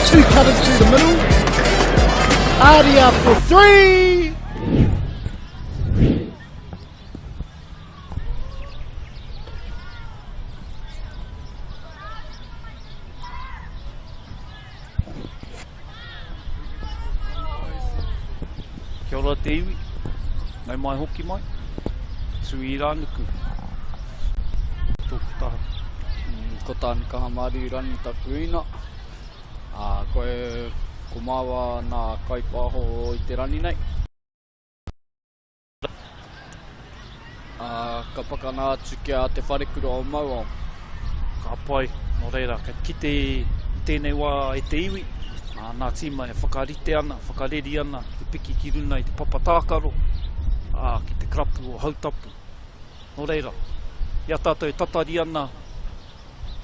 Two cutters through the middle. Aria for three. Kia ora te iwi, nau mai hoki mai, Tūirānuku, tōku taha. Mm, ko Tāne Kahamāriu Rani taku ina. Ā, koe, ko māua nā kaipāho i te rani nei. Ā, ka pakana atu ki a Te Wharekura o Mauao. Ka pai, nō reira, kei kite i tēnei wā e te iwi, ā, nā tīma e whakarite ana, whakareri ana, te piki ki runa i te papa tākaro, ā, ki te karapu o Hautapu. Nō reira, i a tātou e tatari ana,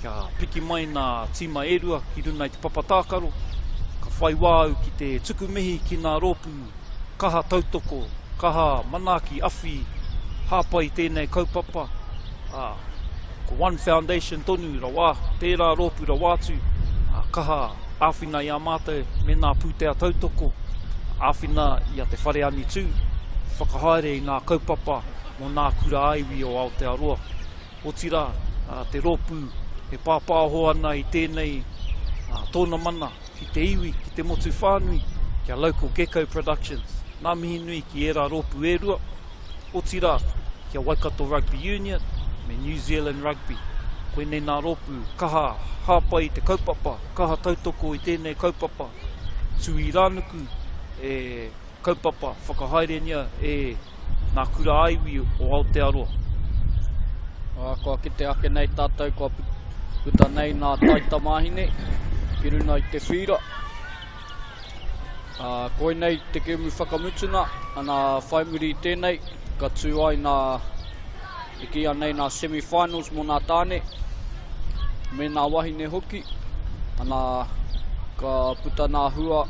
Kia piki mai nā tīma e rua ki runa i te papa tākaro, ka whai wā au ki te tuku mihi ki nā rōpū kaha tautoko, kaha manaaki, awhi, hāpai i tēnei kaupapa, ā, ko One Foundation tonu rawa, tērā rōpū rawa atu, ā, kaha āwhina i a mātou me nā pūtea tautoko, āwhina i a Te Whare Anitū, whakahaere i nā kaupapa mō nā kura ā-iwi o Aotearoa. Otirā, te rōpū e pāpāho ana i tēnei tōna mana ki te iwi, ki te motu whānui, ki a Local Gecko Productions. Nā mihi nui ki ērā rōpū e rua, otirā, ki a Waikato Rugby Union me New Zealand Rugby. Koinei nā rōpū kaha hāpai i te kaupapa, kaha tautoko i tēnei kaupapa, Tūirānuku e kaupapa whakahaerengia e Ngā Kura ā-Iwi o Aotearoa. Ā, kua kite ake nei tātou kua puta nei nā taitamāhine ki runa i te whīra. Koinei te kēmu whakamutunga, ana whai muri i tēnei, ka tū ai nā, e kīia nei nā semi-finals mō nā tāne, me nā wahine hoki, ana ka puta nā hua,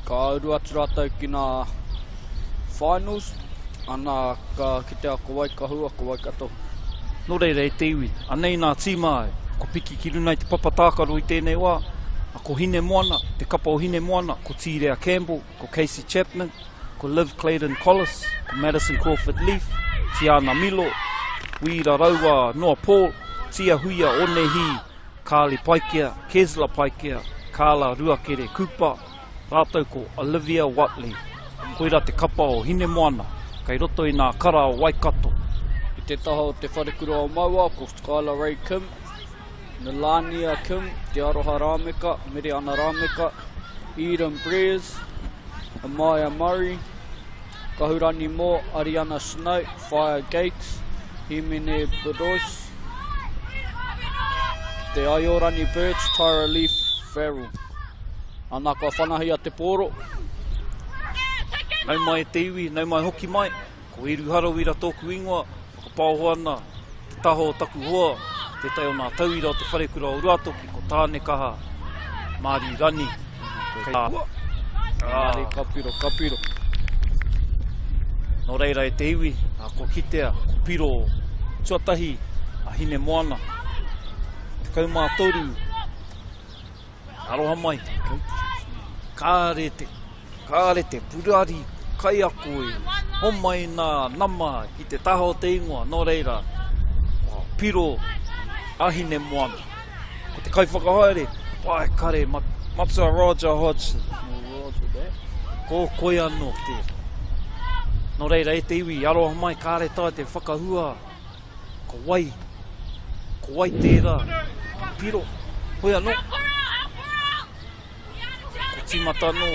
ka uru atu rātou ki nā finals, ana ka kitea ko wai ka hua, ko wai ka tohu. Nō reira e te iwi, anei nā tīma kua piki ki runa i te papa tākaro i tēnei wā, Ko Hinemoana, te kapa o Hinemoana, ko Tīrea Campbell, ko Casey Chapman, ko Liv Clayton Collis, ko Madison Crawford Leaf, Tiana Milo, Wīra Raua Noa Paul, Tia Huia Onehi, Carly Paikea, Kesla Paikea, Carla Ruakere Cooper, rātou ko Olivia Watley. Koira te kapa o Hinemoana, kei roto i nā kara o Waikato. I te taha o Te Wharekura o Mauao, ko Skylar Ray Kim, Melania Kim, Te Aroha Rameka, Mereana Rameka, Eden Brears, Amaya Murray, Kahurani Moore, Ariana Snow, Fire Gates, Himene Bedois, Te Aiorani Birch, Tyra Lee Farrell. Ana kua whanahia te pōro. Nau mai e te iwi, nau mai hoki mai. Ko Eru Harawira tōku ingoa, whakapaoho ana te taha o taku hoa, tētahi o nā tauira o te wharekura o Ruatoki, ko Tānekaha Māri Rani. Kei a hua. Māri ka piro, ka piro. Nō reira e te iwi, kua kitea, ko piro tuatahi a Hinemoana. 13 Aroha mai. Kāre te, kāre te purari kaiako e homai nā nama ki te taha o te ingoa, nō reira, kua piro a Hinemoana. Ko te kaiwhakahaere, Paekare Matua Roger Hodgson. Ko koe anō tērā. Nō reira, e te iwi, aroha mai, kāre taea te whakahua Ko wai, ko wai tērā? Piro, hoi anō. Ko tīmata anō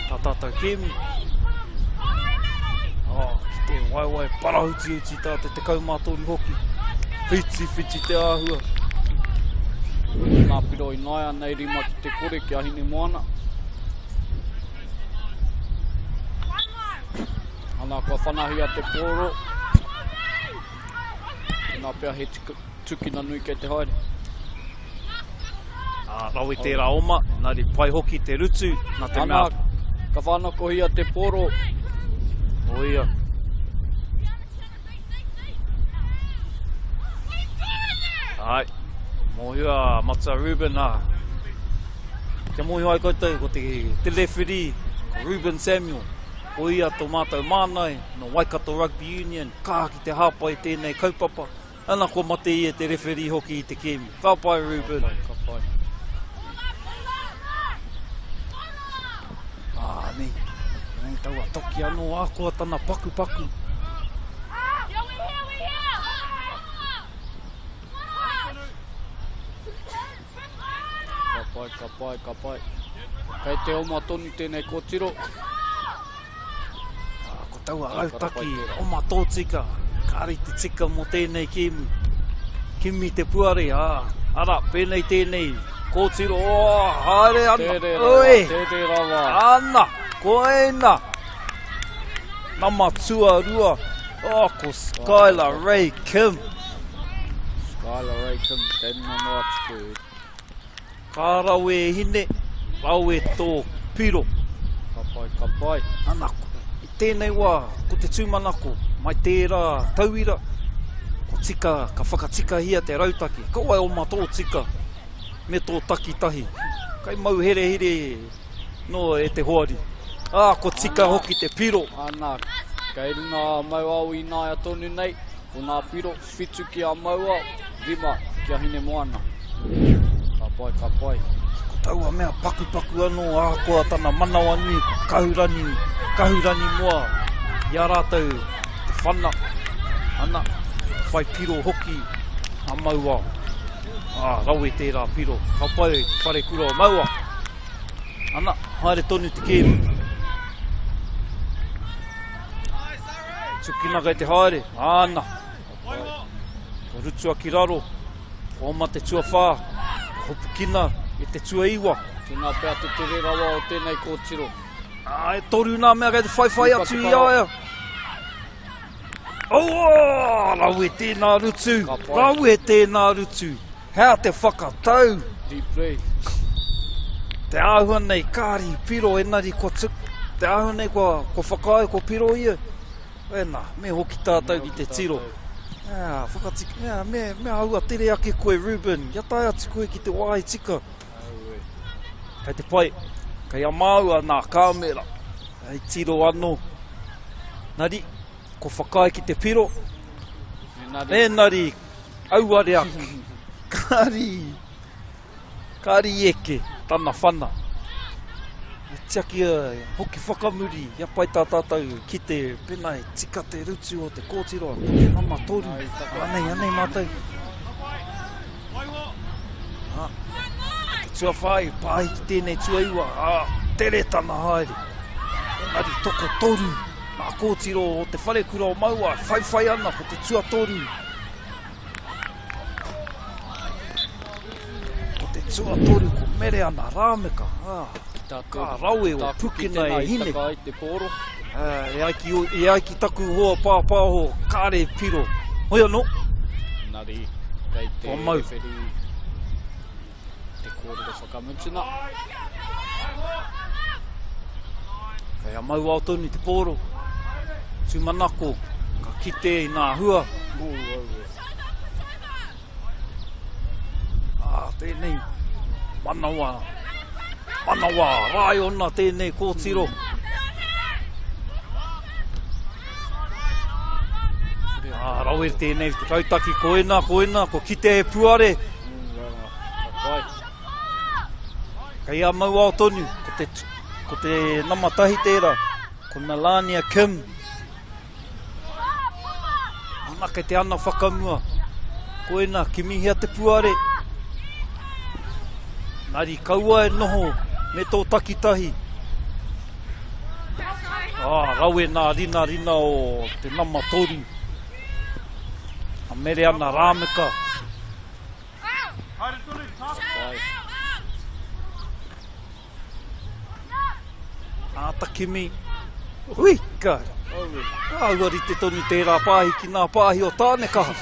tā tātou kēmu. Oh, ki te waewae parahutihuti tā te 13 hoki. Whiti, whiti te āhua. Nā piro i naia nei rima ki te kore ki a Hinemoana. Ana kua whanahia te pōro. Tēnā pea he tukina nui kei te haere. Ā, rawe tērā oma, engari pai hoki te rutu, nā te mea... Ana, ka whanakohia te pōro. Oia. Ai, mōhio a Matua Ruben, ā. Kia mōhio ai koutou, ko te, te referee, ko Ruben Samuel. Ko ia tō mātou māngai nō Waikato Rugby Union, kaha ki te hāpai tēnei kaupapa. Ana kua mate ia te referee hoki i te kēmu. Ka pai Ruben. Ka pai. Ah, nei. Nei taua toki anō akoa tana pakupaku. Ka pai, ka pai, ka pai. Kei te oma tonu tēnei kōtiro. Ah, ko taua rautaki, oma tōtika, kāre te tika mō tēnei kēmu. Kimi te puare, ā, ara, pēnei tēnei, kōtiro, oh, haere ana, tere rawa, oi, tere rawa. Ana, koina, nama tuarua, oh, ko Skylar Ray Kim. Skylar Ray Kim, kei runga noa atu koe. Ka rawe e hine, rawe tō piro. Ka pai, ka pai. Ana, i tēnei wā, ko te tūmanako, mai tērā tauira, ko tika, ka whakatikahia te rautaki. Kaua e oma tō tika, me tō takitahi. Kai mau herehere noa e te hoari. Ā, ko tika Ana, hoki te piro. Ana, kei runga a Mauao ināia tonu nei, ko nā piro, Whitu ki a Maua, rima ki a Hinemoana. Ka pai, ka pai. Ko taua mea pakupaku anō ahakoa tana manawanui, kahurani, kahurani moa i a rātou te whana, ana, whai piro hoki a Mauao. Ā, rawe tērā piro. Ka pai te wharekura o Maua. Ana, haere tonu te kēmu. Tukina kei te haere. Āna. Ko rutua ki raro. Ko oma te tuawhā. Ko hopukina. E te tuaiwa. Tēnā pea te tere rawa o tēnei kōtiro. Ā, e toru nā mea kei te whaiwhai atu i a ia. Oh, rawe tēnā rutu. Rawe tēnā rutu. Hea te whakatau. Replay. Te āhua nei, kāri, piro, enari, kua tuk. Te āhua nei, kua, kua whakaae, kua piro ia. Ena, me hoki tātou ki te tiro. Ea, whakatika, mea, me, me āhua tere ake koe, Ruben. Ia tae atu koe ki te wāhi tika. Kei te pai, kei a māua nā kāmera. Hei tiro anō. Nari, ko whakaae ki te piro. Enari. Enari, auare ake. Kari, kari eke, tana whana. E tiaki a hoki whakamuri, ia pai tā tātou ki te pena e tika te rutu o te kōtiro a te nama toru. Anei, anei mātou. Ā, te tuawhā i pāhi ki tēnei tuaiwa, ā, tere tana haere. Engari tokotoru ngā kōtiro o te wharekura o Maua, whaiwhai ana ko te tuatoru. Ko te tuatoru ko Mereana Rāmeka, ā, ka rawe o Pukena e hine. Ai te pōro. E ai ki, e ai ki taku hoa pāpāho, kāre piro. Hoi anō. Engari, kei te rewheri te kōrero whakamutuna. Kei a Mauao tonu te pōro. Tūmanako, ka kite i ngā hua. Ā, tēnei manawa, manawa raiona tēnei kōtiro. Ā, rawe tēnei te rautaki, ko ēnā, ko ēnā, ko kite e puare. Kei a Mauao tonu, ko te, ko te nama tahi tērā, ko Melania Kim. Ana kei te ana whakamua. Koina, kimihia te puare. Nari kaua e noho me tō takitahi. Ah, rawe nā rina rina o te nama toru. A mere ana rāmeka. Haere tonu, Āta kimi. Hui, ka. Āhua rite tonu tērā pāhi ki ngā pāhi o Tānekaha.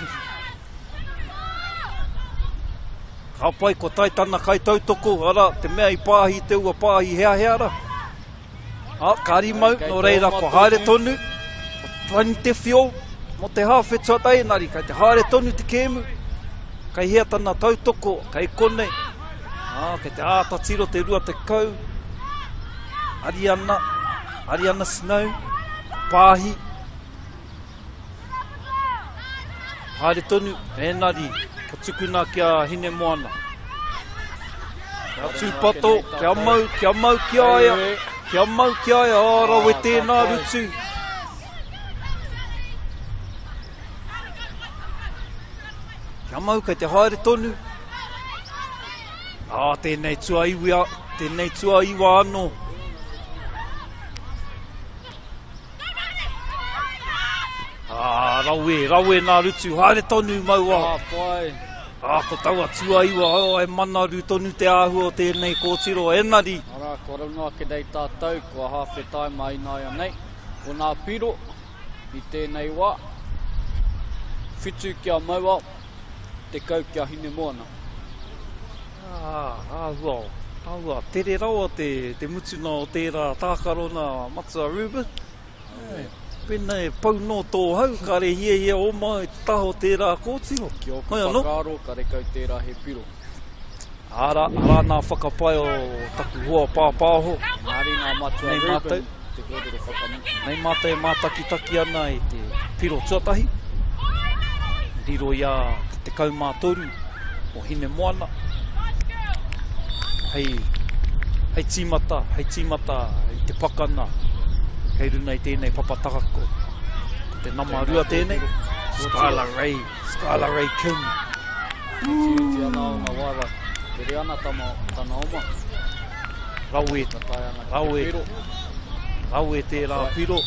Ka pai kua tae tana kaitautoko, arā, te mea i pāhi te ua pāhi heahea rā. Ā, ka rimau, nō reira kua haere tonu, ko Tani Te Whio mō te hāwhe tuatahi, engari kei te haere tonu te kēmu, kei hea tana tautoko, kei konei, ā, kei te āta tiro te 20, Ariana, Ariana Snow, Pāhi, Haere tonu, engari, ka tukuna ki a Hinemoana. Kia tūpato, kia mau, kia mau ki a ia, kia mau ki a ia, ā rawe tēnā rutu. Kia mau, kei te haere tonu. Ā, tēnei tuaiwi, tēnei tuaiwa anō. Ā, rawe, rawe nā rutu, haere tonu maua. Ka pai. Ā, ko taua tuaiwa, oh, e manaru tonu te āhua o tēnei kōtiro, enari. Arā, kua rauna ake nei tātou, kua hāwhe taima ināianei. Ko nā piro i tēnei wā, whitu kia maua, 10 kia Hinemoana. Ā, āhua, āhua, tere rawa te, te mutuna o tērā tākaro nā Matua Reuben. Pēnā e pau nō tō hau, kāre hiahia oma i te taha o tērā kōtiro. Ki ōku whakaaro, karekau tērā he piro. Arā, arā nā whakapae o taku hoa pāpāho. Engari nā Matua Nei Reuben te kōrero whakamutunga. Nei mātou e mātakitaki ana i te piro tuatahi. Riro i a te 13 o Hinemoana. Hei, hei tīmata, hei tīmata i te pakana kei runa i tēnei papa takako. Ko te nama rua tēnei, Skylar Ray, Skylar Ray King. Iti ana ona waewae. Tere ana tama, tana oma. Rawe, rawe, rawe tērā piro.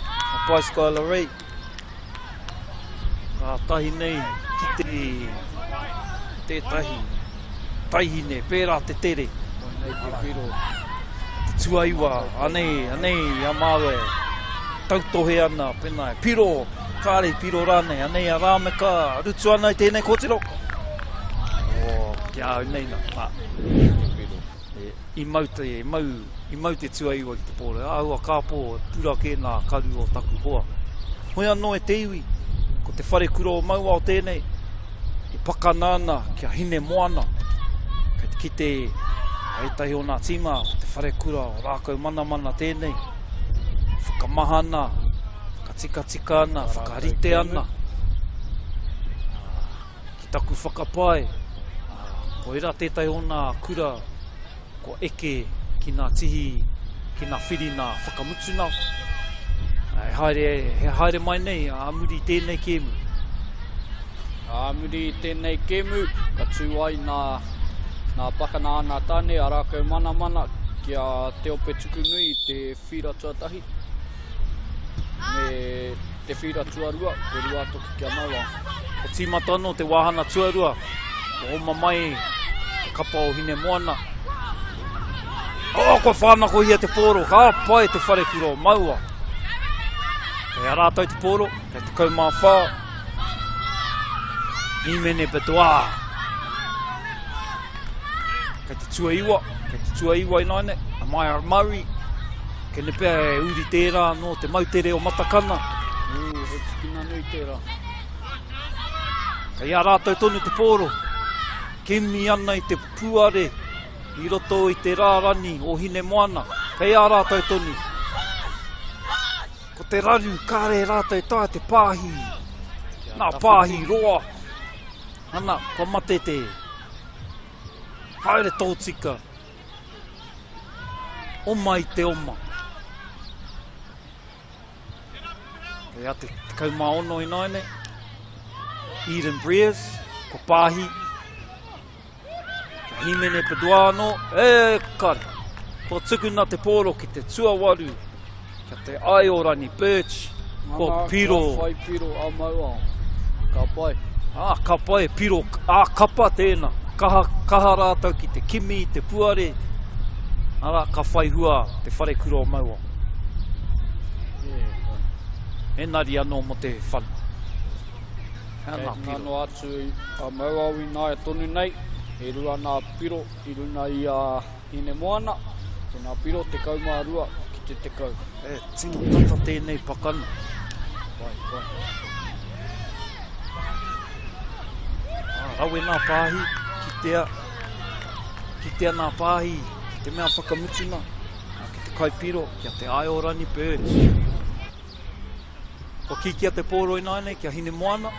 Ka pai Skylar Ray. Kātahi nei ki te tētahi. taihine, pērā te tere. Koinei te piro. Te tuaiwa, anei, anei a māua e tautohe ana, pēnā e piro, kāre i piro rānei, anei a Rāmeka, rutu ana i tēnei kōtiro. Oh, ki a au nei nā. Nā. E, i mau te, i mau, i mau te tuaiwa ki te pōro. Āhua kāpō, pura kē nā karu o taku hoa. Hoi anō e te iwi, ko te wharekura o Mauao tēnei, e pakana ana ki a Hinemoana. Kei te kite ētahi o nā tīma, ko te wharekura o Rākau Manamana tēnei. Whakamahana, whakatikatika ana, whakarite ana. Ki taku whakapae, koirā tētahi o nā kura kua eke ki nā tihi, ki nā whirina whakamutuna. E haere, he haere mai nei ā muri i tēnei kēmu. Ā muri i tēnei kēmu, ka tū ai nā, nā pakana a nā tāne, a Rākau Manamana ki a Te Ope Tukunui i te whira tuatahi, me te whira tuarua, ko Ruātoki kia mau a. Kua tīmata anō te wāhanga tuarua. Kua oma mai te kapa o Hinemoana. Oh, kua whānakohia te pōro. Ka pai te wharekura o Maua. Kei a rātou te pōro, kei 14. Hīmene Betoa. Kei te tuaiwa, kei te tuaiwa ināiane, a Maia Murray. Kei ne pea e uri tērā nō te moutere o Matakana. Ū, he tikina nui tērā. Kei a rātou tonu te pōro, kimi ana i te puare i roto i te rārani o Hinemoana. Kei a rātou tonu. Ko te raru, kāre rātou tae te pāhi, nā pāhi roa. Ana, kua mate te haere tōtika. Oma i te oma. Kei a te 16 ināianei. Eden Breers, ko Pāhi. Kia Himene Padoa anō. E, kare. Kua tukuna te pōro ki te tuawaru. Kia te Aiorani Birch. Kua piro. Kua whai piro a Mauao. Ka pai. Ah, ka pai, piro, ah, kapa tēnā. Kaha, kaha rātou ki te kimi i te puare. Arā, ka whai hua te wharekura o Mauao. Enari anō mō te whana. Hea nā piro. Kei noa atu a Mauao ināia tonu nei, e rua nā piro i runa i a Hinemoana, ko nā piro 12 ki te 10. E tino tata tēnei pakana. Pai, pai. Ah, rawe nā pāhi, kitea, kitea nā pāhi, ki te mea whakamutuna. Ki te kaipiro, ki a Te Aorani Birch. Kua kīkia te pōro ināianei ki a Hinemoana.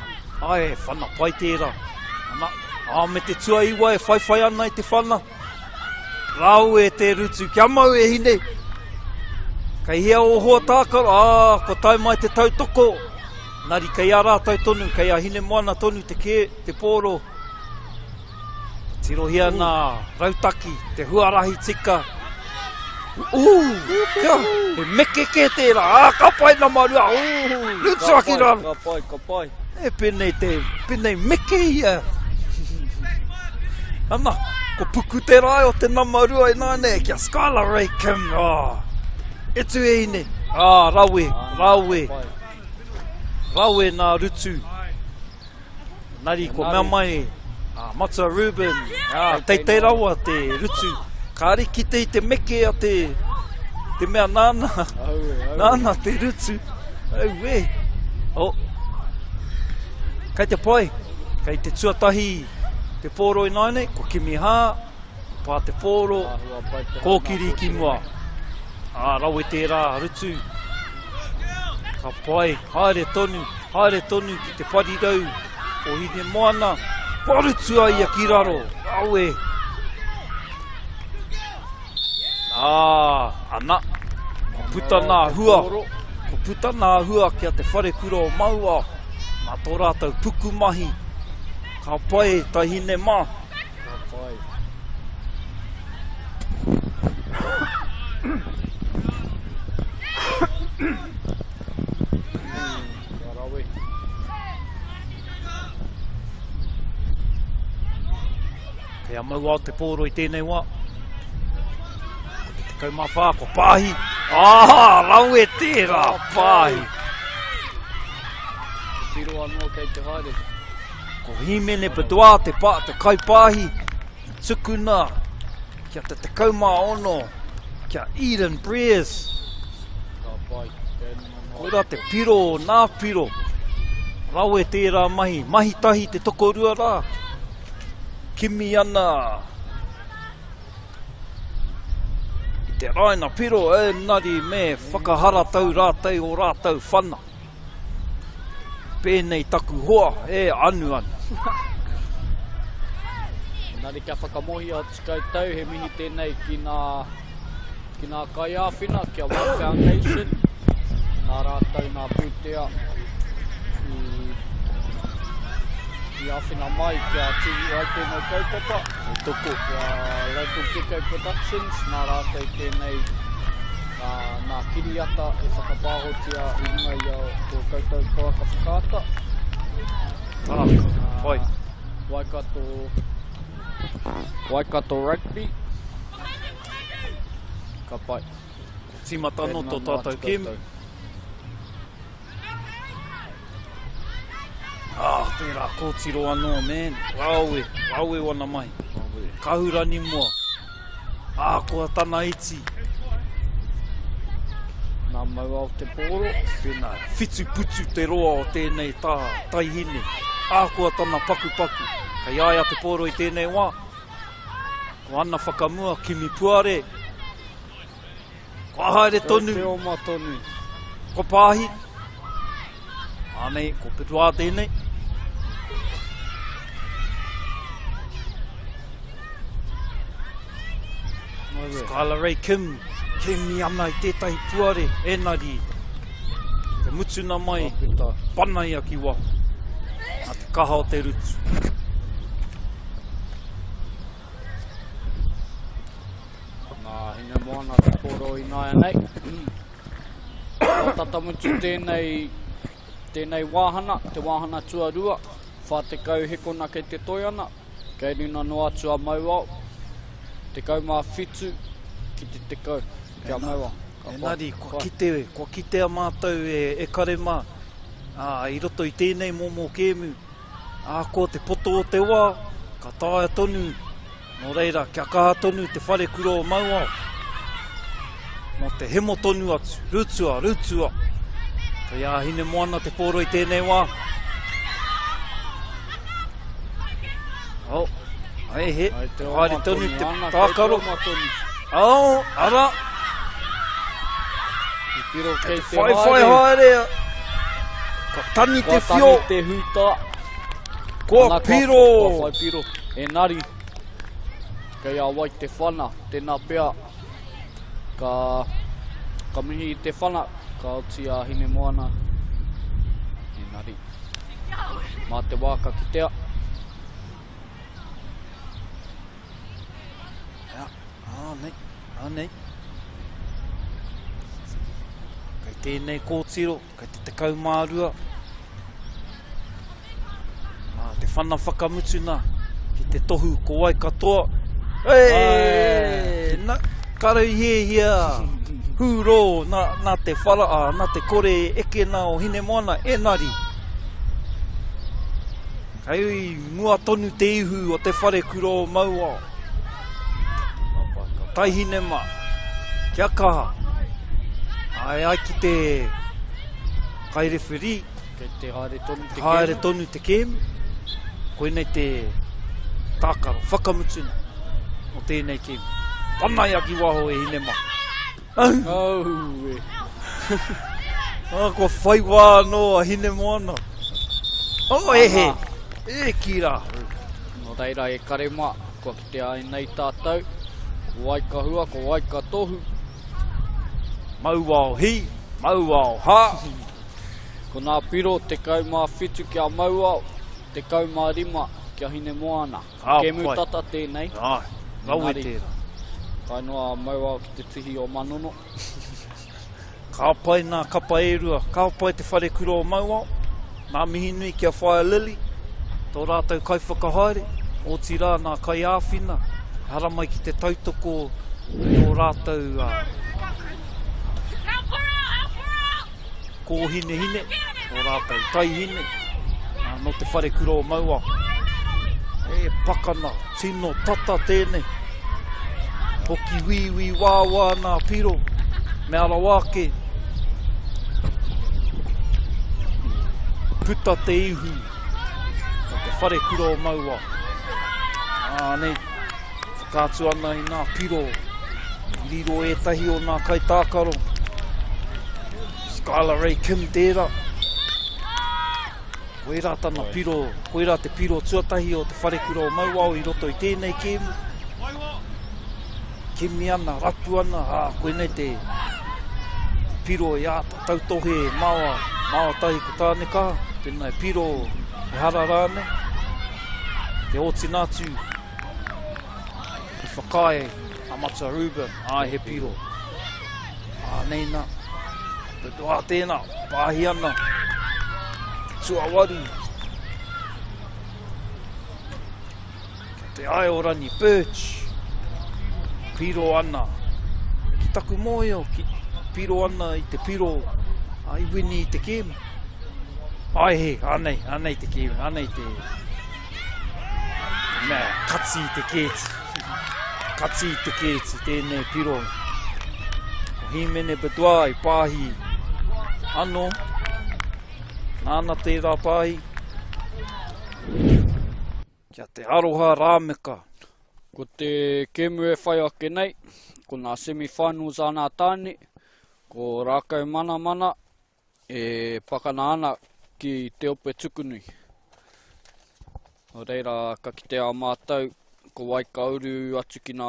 Ae, he whana pai tērā. Ana, ā, me te tuaiwa e whaiwhai ana i te whana. Rau e te rutu, kia mau e hine. Kei hea o hoa tākaro, ā, kua tae mai te tautoko. Nari, kei a rātou tonu, kei a Hinemoana tonu te, kē, te pōro. Tirohia nā rautaki, te huarahi tika. Ū, kia, he meke kē tērā, ā, ka pai nama rua, rutu aki rā. Ka pai, ka pai. E pēnei te, pēnei meke ia. Ana, ko puku te rae o te nama rua ināianei, kia Skylar Ray Kim, ā, e tu e ine, ā, rawe, rawe, rawe nā rutu. Nari, kua mea mai a Matua Reuben, a teitei rawa te rutu. Kāre kite i te meke a te, te mea nāna, nāna te rutu. Auē. Oh. Kei te pai, kei te tuatahi te pōro ināianei, kua kimi hā, Pā te pōro, kōkiri ki mua. Ā, rawe tērā, rutu. Ka pai, haere tonu, haere tonu ki te parirau o Hinemoana. Kua rutu a ia ki raro, rawe. Ā, ana, kua puta nā hua, kua puta nā hua ki a te wharekura o Maua, nā tō rātou pukumahi. Ka pai, taihine mā. Ka pai. Ka rawe. Kei Kei a Mauao te pōro i tēnei wā. Ko te 14, ko Pāhi. Ah, rawe tērā, Pāhi. Te piro anō kei te haere. Ko Himene Padoa te, pa, te kaipāhi. Tukuna kia te 16, kia Eden Brears. Ka pai. Koirā te piro o nā piro. Rawe tērā mahi. Mahi tahi te tokorua rā. Kimi ana i te raina piro, engari me whakaharatau rātou o rātou whana. Pēnei taku hoa, e anu ana. Engari kia whakamohia atu koutou, he mihi tēnei ki nā Ki ngā kaiāwhina, ki a One Foundation, nā rātou nā pūtea i, i āwhina mai kia tū ai tēnei kaupapa. Hei toko. Ki a Local Gecko Productions, nā rātou tēnei nā, nā kiriata e whakapāhotia i runga i a tō koutou pouaka whakaata. Ah, pai. Waikato, Waikato Rugby. Ka pai. Ko tīmata anō tō tātou kēmu. Ah, tērā kōtiro anō, man. Rawe, rawe wana mai. Kahurani moa. Ah, kua tana iti. Nā Mauao te pōro. Tēnā, whitu putu te roa o tēnei tā, taihine. Ah, kua tana pakupaku. Kei a ia te pōro i tēnei wā. Ko ana whakamua, kimi puare. Kua haere tonu. Te oma tonu. Ko Pāhi. Ānei, ko Petuā tēnei. Skylar Ray Kim, kimi ana i tētahi puare, enari, te mutuna mai, pana ia ki waho. Nā te kaha o te rutu. Nā Hinemoana te poro ināianei. Kua tata mutu tēnei, tēnei wāhana, te wāhana tuarua, 40 hekona kei te toi ana, kei runa noa atu a Mauao, 17 ki te 10, kia Mauao. Engari, kua kite, kua kitea mātou e, e kare mā, ā, i roto i tēnei momo kēmu, Ahakoa te poto o te wā, ka taea tonu, nō reira, kia kaha tonu te wharekura o Mauao. Mō te hemo tonu atu, rutua, rutua. Kei a Hinemoana te pōro i tēnei wā. Oh, ai he, haere tonu te tākaro. Oh, ara. Tiro kei te whai whai haere. Ka tani te whio. Kua tani te hūta. Kua piro. Kua whai piro. Enari, kei a wai te whana, tēnā pea, ka, ka mihi i te whana, ka oti a Hinemoana. Enari, mā te wā ka kitea. Ja, ānei, ānei. Kei tēnei kōtiro, kei te 12. Nā, te whana whakamutuna ki te tohu ko wai katoa. E, na, kare i hiahia hūrō nā, nā te whara, ā, nā te kore eke nā o Hinemoana, enari. Kei mua tonu te ihu o te wharekura o Mauao. Taihine mā, kia kaha. Ai ai ki te kairewheri. Kei te haere tonu te kēmu. Haere tonu te kēmu. Koinei te tākaro whakamutuna o tēnei kēmu. Panaia ki waho e hine mā. Aue. Ah, kua whai wā anō a Hinemoana. Oh, e he. E ki rā. Nō reira e kare mā, kua kitea ai nei tātou. Ko wai ka hua, ko wai ka tohu. Mauao hi, mauao hā. Ko nā piro 17 ki a Mauao, 15 ki a Hinemoana. Ka Kēmu pai. tata tēnei. Āe, rawe Engari, tērā. Tae noa a Mauao ki te tihi o Manono. Ka pai nā kapa e rua, ka pai te wharekura o Mauao. Nā mihi nui ki a Whaea Lily, tō rātou kaiwhakahaere. Otirā nā kaiāwhina, haramai ki te tautoko i ō rātou kōhinehine, ō rātou taihine, nō te wharekura o Mauao. E pakana, tino tata tēnei. Hoki wīwī wāwā nā piro, mea rawa ake. Puta te ihu o te wharekura o Mauao. Ā, nei, whakaatu ana i ngā piro i riro ētahi o ngā kaitākaro. Skylar Ray Kim tērā. Koirā tana piro, koirā te piro tuatahi o te wharekura o Mauao i roto i tēnei kēmu. Kimi ana, rapu ana, ā, koinei te piro i āta tautohe e Maoa, Maoa tahi ko Tānekaha, tēnā e piro e hara rānei. Te ōtina atu i whakaae a Matua Reuben, āe he piro. Ā, nei nā, ko ā tēnā, pāhi ana, tuawaru. Kia te Aorani Birch, piro ana, ki taku mōhio, ki piro ana i te piro, a i wini i te kēmu. Ai he, anei, anei te kēmu, anei te, te mea, kati i te kēti. Kati i te kēti, tēnei piro. Ko Hīmene Bedois i pāhi anō. Nāna tērā pāhi. Kia te aroha rāmeka. Ko te kēmu e whai ake nei, ko nā semi-finals a nā tāne, ko Rākau Manamana e pakana ana ki Te Ope Tukunui. Nō reira, ka kite a mātou ko wai ka uru atu ki nā,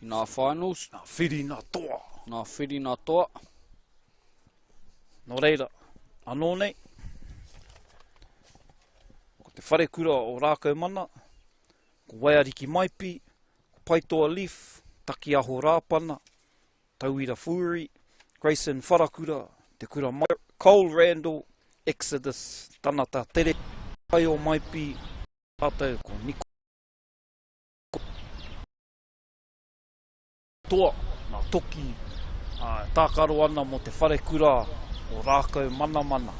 i nā finals. Nā whirina toa. Nā whirina toa. Nō reira, anō nei, ko te wharekura o Rākaumana, ko Waiariki Maipi, ko Paitoa Leaf, Takiaho Rāpana, Tauira Fury, Grayson Wharakura, Te Kura Mai, Cole Randall, Exodus, Tanata Tere, Kai o Maipi, rātou ko Niko Toa, nā Toki, ā, e tākaro ana mō te wharekura o Rākau Manamana.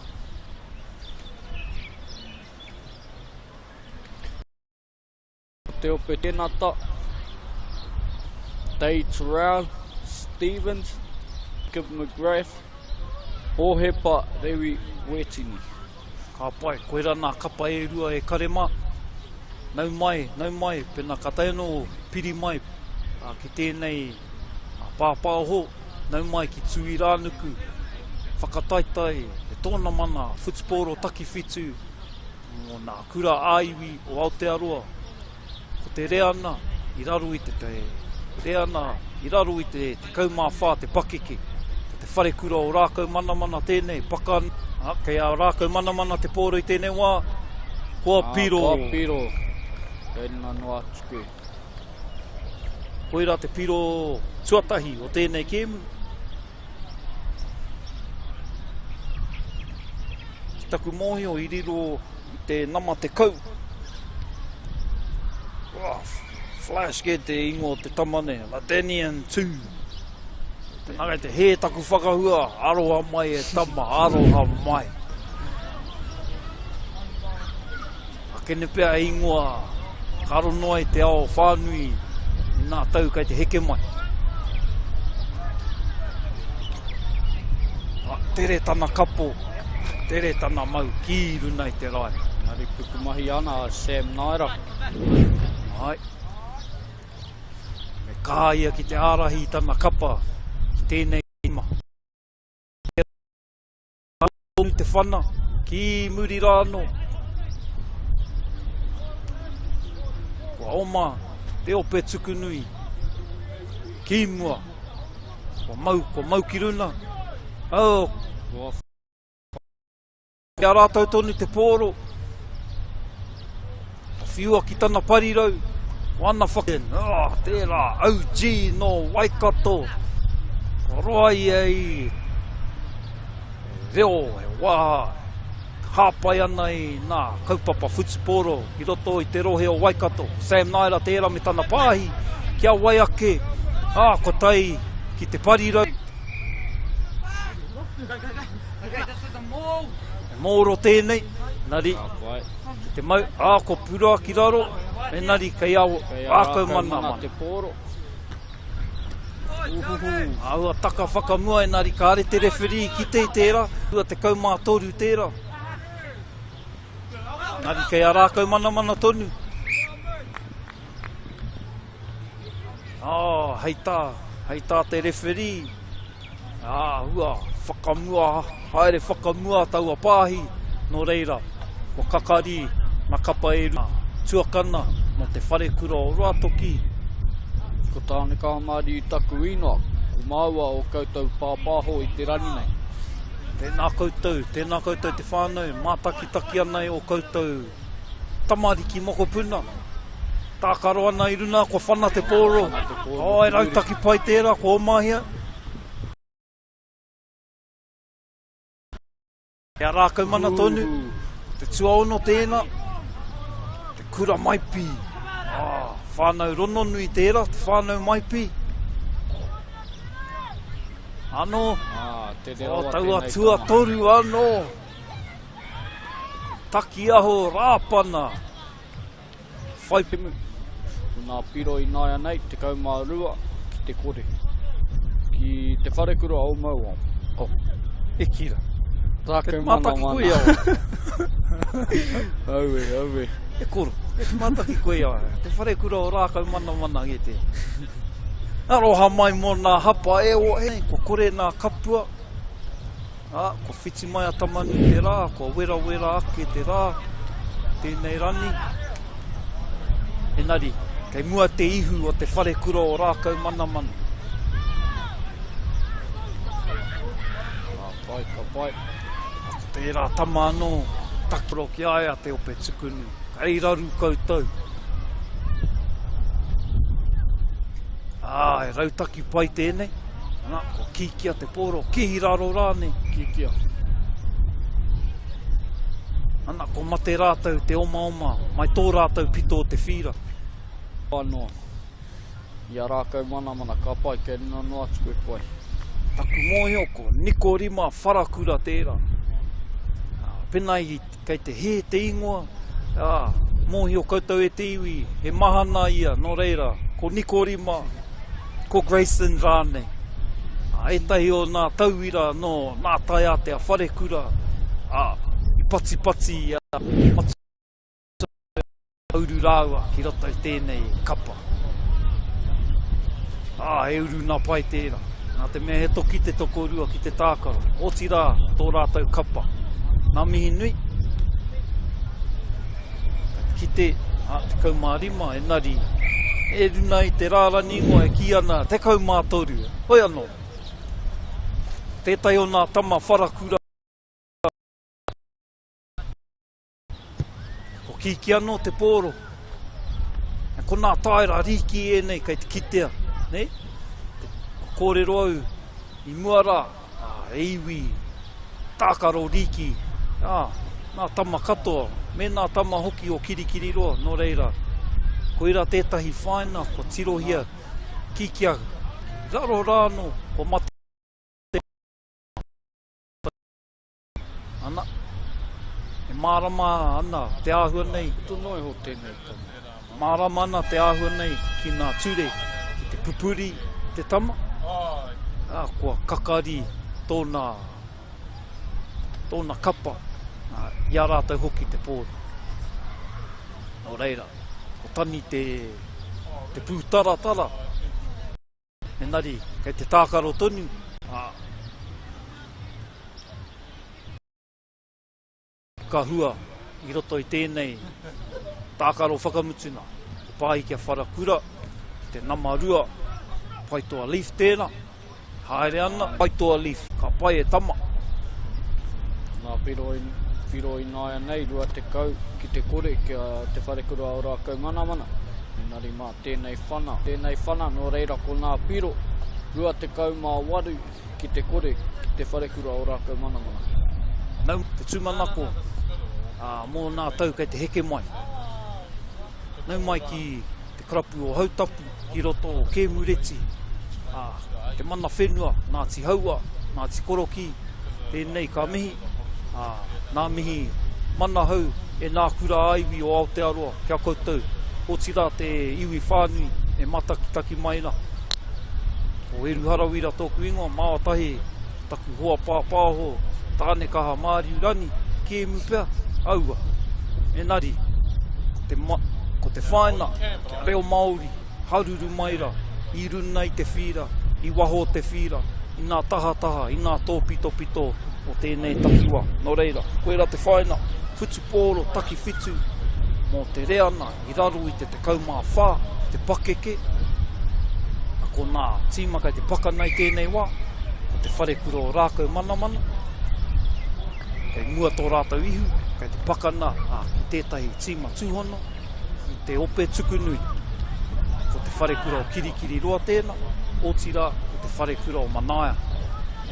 Te Ope Tenata, Dave Terrell, Stevens, Gib McGrath, Hohepa Rewi Wetini. Ka pai, koira nā kapa e rua e kare mā. Nau mai, nau mai, pena ka tae anō piri mai ki tēnei pāpāho, nau mai ki Tūirānuku, whakataetae te tōnamana whutupōro takiwhitu Mō nā kura ā-iwi o Aotearoa, ko te reana i raro i te te reana i raro i te 14 te pakeke. Ko te wharekura o Rākaumanamana tēnei, paka, ā, kei a Rākaumanamana te pōro i tēnei wā, kua piro. Ā, kua piro. Kei runa noa atu koe. Koirā te piro tuatahi o tēnei kēmu. Ki taku mōhio i riro i te nama 10. Oh, flash ke te ingoa o te tama nei, Ladanian 2. Nā kei te hē taku whakahua, aroha mai e tama, aroha mai. Akene pea e ingoa ka aro noa i te ao whānui i nā tau kei te heke mai. A, tere tana kapo, tere tana mau ki runa i te rae. Engari pukumahi ana a Sam Naira. Ai. Me kā ia ki te ārahi i tana kapa ki tēnei ima. Tonu te whana, ki muri rā anō. Kua oma te ope tukunui ki mua. Kua mau, kua mau ki runa. Oh. Kua Ki a rātou tonu te pōro. Ka whiua ki tana parirau, ko ana whaka, oh, tērā, OG nō Waikato. Kua roa ia i reo, he wā, hāpai ana i nā kaupapa whutupōro i roto i te rohe o Waikato. Sam Naera tērā me tana pāhi, kia wai ake, ā, kua tae ki te parirau. He mōro tēnei, engari, ki te mau, ā, kua pura ki raro, engari kei a rākau mana. Te pōro. Uhuhu, āhua taka whakamua engari kāre te referee i kite i tērā, 23 tērā. Engari kei a rākau manamana tonu. Ah, hei tā, hei tā te referee. Āhua whakamua, haere whakamua taua pāhi, nō reira, kua kakari ngā kapa e rua, tuakana mō te wharekura o Ruatoki. Ko Tānekahamāriu taku ingoa, ko māua o koutou pāpāho i te rangi nei. Tēnā koutou, tēnā koutou te whānau, mātakitaki ana i ō koutou tamariki mokopuna. Tākaro ana i runa, kua whana te pōro. Oh, e rautaki pai tērā, kua omahia. He rākau mana tonu, te tuaono tēnā, te kura maipi. Ah, whānau rononui tērā, te whānau maipi. Anō, ah, te oh, taua tuatoru anō. Takiaho Rāpana. Whai pemu. Ko nā piro ināianei, 12 ki te kore. Ki te wharekura o Mauao. Oh, e kira. Rākau mana mana. Koe aue, aue. E koro, e te mātaki koe ia. Te wharekura o Rākau mana mana ge te. Aroha mai mō nā hapa e o e, ko kore nā kapua. Ā, kua whiti mai a Tama-nui-te-rā, kua werawera ake te rā, tēnei rani. Engari, kei mua te ihu o te wharekura o Rākaumanamana. Ka pai, ka pai. Ko tērā tama anō, takiro ki a ia te ope tukunu. Kei raru koutou. Ā, he rautaki pai tēnei. Nā, ko kīkia te pōro, kihi raro rānei. Kīkia. Ana, ko mate rātou te omaoma, mai tō rātou pito o te whīra. Anō, i a rākau manamana, ka pai, kei runga noa atu koe pai. Taku mōhio ko Nikorima Wharakura tērā. Pēnā i Kei te hē te ingoa, ā, mōhio koutou e te iwi, he mahana ia, nō reira, ko Nikorima, ko Grayson rānei. Ā, ētahi o nā tauira nō nā taiātea wharekura, ā, i patipati i a Matua Uru rāua ki roto i tēnei kapa. Ā, he uru nā pai tērā. Nā te mea he toki te tokorua ki te tākaro. Otirā, tō rātou kapa. Nā mihi nui. Kite, ā, 15, engari, e runa i te rārani ingoa e kī ana, 13. Hoi anō. Tētahi o nā tama wharakura. Ko Kiki anō te pōro. Ko nā taera rīki ēnei kei te kitea. Nei? Te kōrero au i mua rā, e iwi tākaro rīki, ā, nā tama katoa, me nā tama hoki o Kirikiriroa, nō reira, koirā tētahi whāina kua tirohia Kikia ki raro rā anō, kua mate. Ana, e mārama ana te āhua nei. Puta noa iho tēnei tama. Mārama ana te āhua nei ki ngā ture, ki te pupuri te tama, ā, kua kakari tōna, tōna kapa, ā, i a rātou hoki te pōro. Nō reira, ko Tani te, te pūtaratara. Engari, kei te tākaro tonu, ā, ka hua i roto i tēnei tākaro whakamutuna. Te pāhi kia wharakura, te nama rua, Paetoa Leaf tēnā. Haere ana, Paetoa Leaf, ka pai e tama. Nā piro, piro ināianei, 20 ki te kore kia Te Wharekura o Rākaumanamana. Engari mā tēnei whana, tēnei whana, nō reira ko nā piro, 28 ki te kore ki Te Wharekura o Rākaumanamana. Nau te tūmanako ā, mō nā tau kei te heke mai. Nau mai ki te karapu o Hautapu, ki roto o Kēmureti, ā, te mana whenua, Ngāti Haua, Ngāti Korokī, tēnei ka mihi, ā, nā mihi manahau e nā kura ā-iwi o Aotearoa ki a koutou, otirā te iwi whānui e matakitaki mai rā. Ko Eru Harawira tōku ingoa, māua tahi taku hoa pāpāho Tānekaha Māriu Rani, kēmu pea, aua. Enari, ko te, ma, ko te whāina, kia reo Māori, haruru mai rā, i runa i te whīra, i waho o te whīra, i ngā tahataha, i ngā tōpitopito o tēnei takiwā. Nō reira, koirā te whāina, whutupōro takiwhitu mō te reana i raro i te 14 te pakeke, a ko nā tīma kei te pakana i tēnei wā, ko te wharekura o Rākau Manamana, kei mua tō rātou ihu, kei te pakana a, ki tētahi tīma tūhono, ki te ope tukunui. Ko te wharekura o Kirikiriroa tēnā, otirā ko te wharekura o Manaia.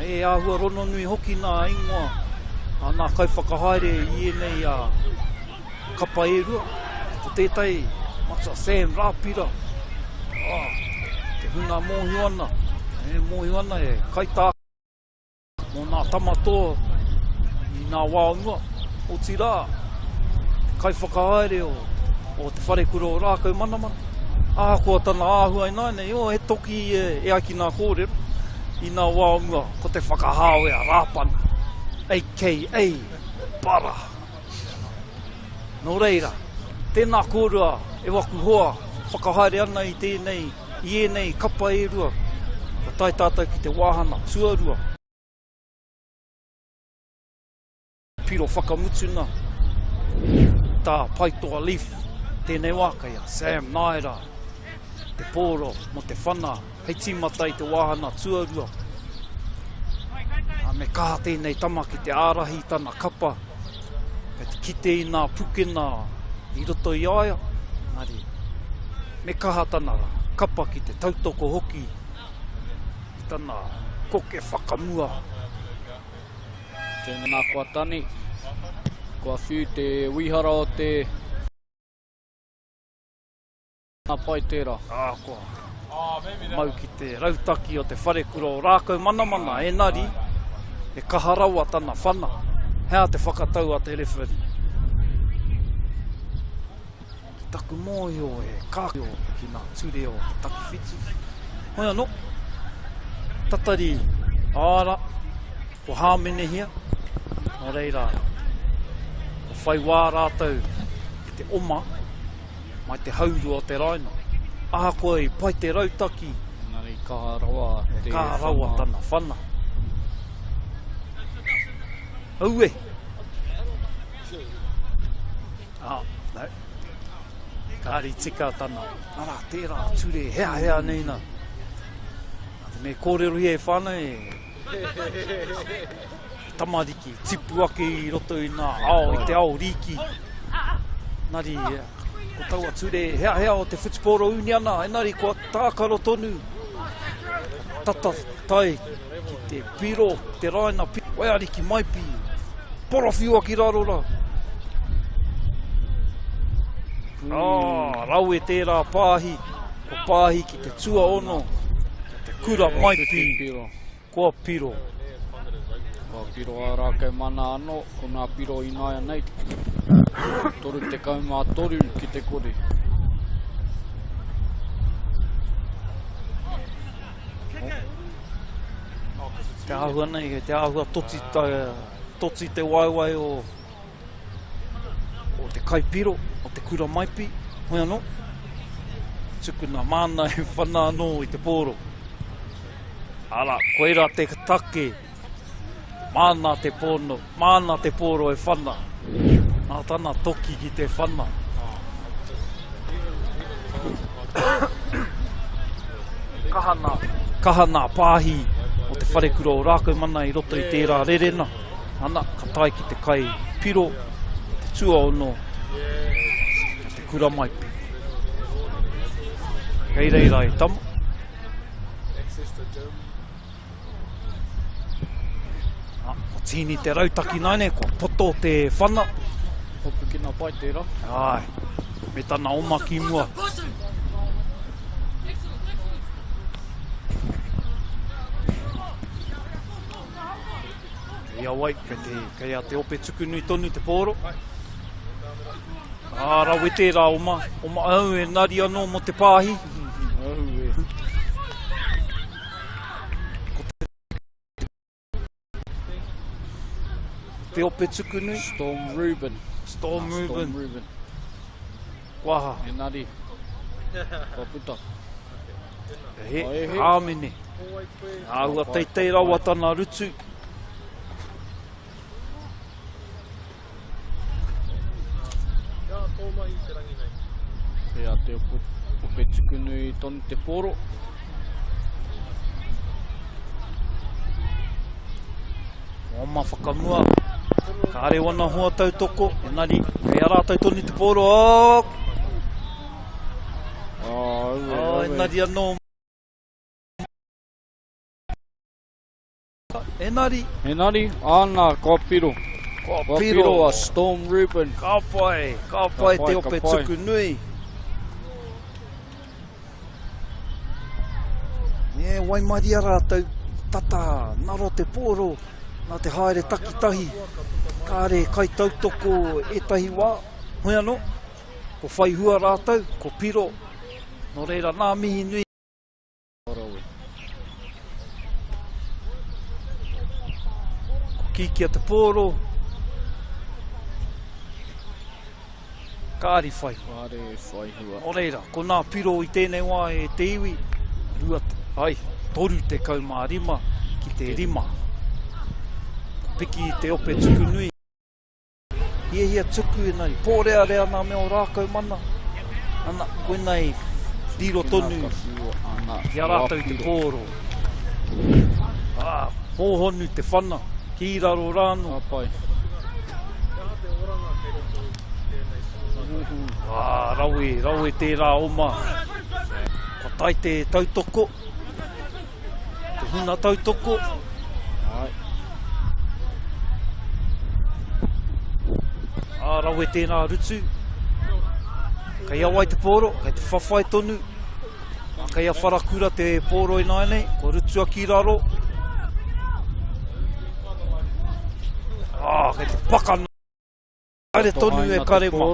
E āhua rononui hoki nā ingoa a nā kaiwhakahaere i ēnei a, kapa e rua, ko tētahi matua Sam Rāpira, oh, te hunga mōhio ana, e mōhio ana e kaitā mō nā tamatoa i nā wā o mua, otirā, te kaiwhakahaere o, o te wharekura o Rākau Manamana, ahakoa tana āhua ināianei, oh, he toki e, e ai ki nā kōrero, i nā wā o mua, ko te whakahāwea Rāpana, aka Bara. Nō reira, tēnā kōrua e waku hoa whakahaere ana i tēnei, i ēnei kapa e rua, kua tae tātou ki te wāhana tuarua. Piro whakamutuna tā Paetoa Leaf tēnei wā kei a Sam Naera te pōro mō te whana hei tīmata i te wāhana tuarua. A me kaha tēnei tama ki te ārahi i tana kapa, kei te kite i nā pukena i roto i a ia, engari me kaha tana kapa ki te tautoko hoki i tana koke whakamua. Tēnā kua tani, kua whiu te wihara o te. Ka pai tērā. Ā, kua mau ki te rautaki o te wharekura o Rākau Manamana, enari, he kaha rawa tana whana. He aha te whakatau a te rewharī? Ki taku mōhio e kākio ki ngā ture o te takiwhitu. Hoi anō, tatari āra, kua hāmenehia, nō reira, kua whai wā rātou ki te oma, mai te haurua o te raina. Ahakoa i pai te rautaki, Engari kaha rawa te kaha rawa tana whana. Aue! Ah, no. Kāri tika tana. Arā, tērā ture heahea nei nā. Nā te me kōrerohia e whānau e tamariki tipu ake i roto i ngā ao, i te ao rīki. Nari, ko taua ture heahea o te whutupōro uniana, engari kua tākaro tonu, tata tae ki te piro, te raina piro, waiariki maipi, porowhiua ki raro rā. Ah, rawe tērā pāhi, ko pāhi ki te tuaono, te kura maipi. Kua piro. Kua piro a Rākau Mana anō, ko nā piro ināianei, 33 ki te kore. Te āhua nei, te āhua toti, toti te waewae o o te kaipiro, o te kura maipi, hoi anō, tukuna māna e whana anō i te pōro. Arā, koirā te take, māna te pōno, māna te pōro e whana, nā tana toki ki te whana. Kaha nā, kaha nā pāhi o te wharekura o Rākaumana i roto i tērā rerena. Ana, ka tae ki te kai piro, te tuaono, te kura maipi. Kei reira e tama. Ah, ko tīni te rautaki nāne, kua poto te whana. Hopukina pai tērā. Ai, me tana oma ki mua. Kei a wai, kei, te, kei a te ope tukunui tonu te pōro. Ā, rawe tērā oma. Oma au e nari anō mō te pāhi. Au e. Ko te ope tukunui. Storm Ruben. Storm Ruben. Storm Ruben. Waha. Engari, kua puta. He, hāmene. Āhua teitei rawa tana rutu. Kia tō mahi te rangi nei. Kei a Te Ope Tukunui tonu te pōro. Oma whakamua. Kāre wana hoa tautoko, engari kei a rātou tonu te pōro. Oh! Oh, aue, oh, aue. Engari anō. Enari. Enari, ana, kua piro. Kua Kua piro. piro a Storm Ruben. Ka pai, ka pai te pai, ka ope pai. tuku nui. E, waimaria rātou, tata, naro te pōro, nā te haere takitahi, kāre kai tautoko ētahi wā, hoi anō, ko whai hua rātou, ko piro, nō reira nā mihi nui. Rawe. Ko Kīkia te pōro. Kāri whai hua. Kāre whai hua. Nō reira, ko nā piro i tēnei wā e te iwi, rua, ai, 35 ki te rima. Ko piki te ope tukunui. Hiahia tuku engari pōrearea nā mea o rākau mana. Ana, koinei riro tonu ki a rātou te pōro. Ā, hōhonu te whana, ki raro rānō. Ka pai. Ā, rawe, rawe tērā oma. Kua tae te tautoko. Te huna tautoko. Ai. Ā, rawe tēnā rutu. Kei a wai te pōro, kei te whawhai tonu. Ā, kei a Wharakura te pōro ināianei, kua rutua ki raro. Ā, kei te pakana. Haere tonu e kare ma.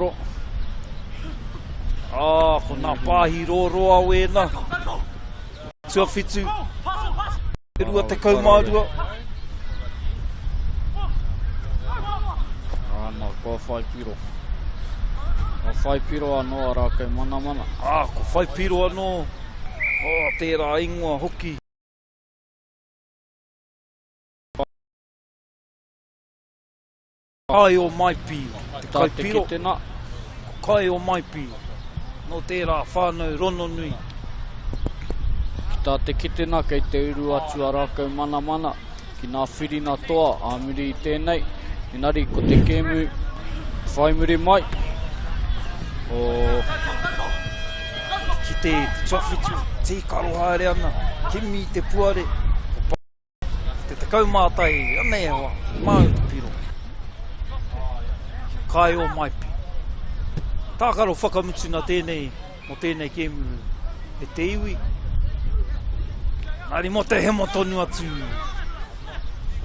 Ā, ko nā pāhi rōroa wēnā. Tuawhitu, 22. Āna, kua whai piro. Kua whai piro anō a Rākau Manamana. Ā, kua whai piro anō. Oh, tērā ingoa hoki. Kai o Maipi, te Tā te kaipiro. kitena. Ko Kai o Maipi, nō tērā whānau rononui. Ki tā te kitena kei te uru atu a Rākau Manamana ki nā whirina toa ā muri i tēnei, engari ko te kēmu whai muri mai o Ki te tuawhitu, tīkaro haere ana, kimi i te puare, ko Te 11, anei e hoa, māu te piro. Kia kai o maipi. Tākaro whakamutuna tēnei, mō tēnei kēmu e te iwi. Engari mō te hemo tonu atu.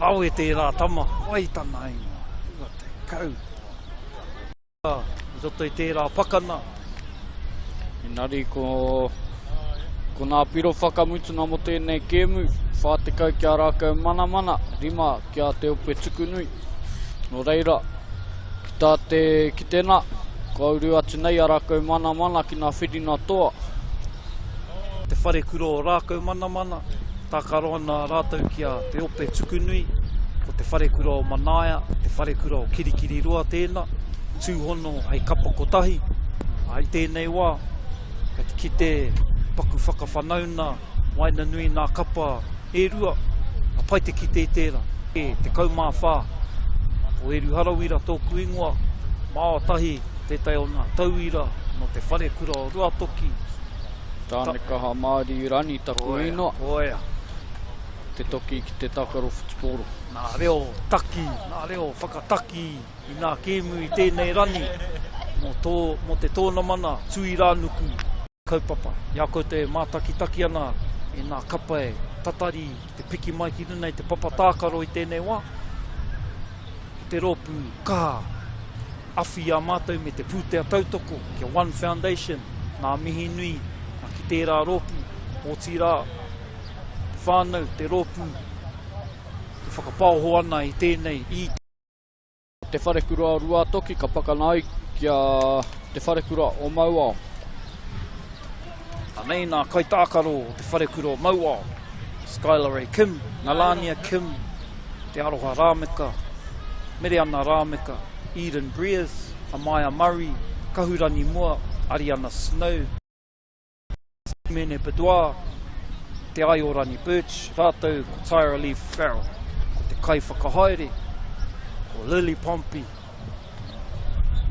Rawe tērā tama, wai tana ingoa, 20. I roto i tērā pakana. Engari ko, ko nā piro whakamutuna mō tēnei kēmu, 40 ki a Rākau Manamana, 5 ki a Te Ope Tukunui. Nō reira, ki tā te kitena, kua uru atu nei a Rākau Manamana ki nā whirina toa. Te wharekura o Rākau Manamana, tākaro ana rātou ki a Te Ope Tukunui, ko te wharekura o Manaia, te wharekura o Kirikiriroa tēnā, tūhono hei kapa kotahi, ā, i tēnei wā, kei te kite paku whakawhanauna waenganui nā kapa e rua, ka pai te kite i tērā. E 14, ko Eru Harawira tōku ingoa, māua tahi tētahi o ngā tauira nō te wharekura o Ruatoki. Tānekaha Māori Rani taku Koia, inoa. koia. te toki ki te tākaro whutupōro. Nā reo taki, nā reo whakataki i nā kēmu i tēnei rani mō tō, mō te tōnamana Tui Rānuku kaupapa. I a koutou e mātakitaki ana e nā kapa e tatari ki te piki mai ki runa i te papa tākaro i tēnei wā, ki te rōpū kaha awhi i a mātou me te pūtea tautoko ki a One Foundation, ngā mihi nui ki tērā rōpū, otirā, te whānau, te rōpū e whakapaoho ana i tēnei i. Te Wharekura o Ruatoki ka pakana ai ki a Te Wharekura o Mauao. Anei nā kaitākaro o Te Wharekura o Mauao, Skylar Ray Kim, Nalania Kim, Te Aroha Rāmeka, Mereana Rāmeka, Eden Brears, Amaya Murray, Kahurani Mua, Ariana Snow, Mene Bidois, Te Aiorani Birch, rātou ko Tyra Lee Farrell, ko te kaiwhakahaere, ko Lily Pompey.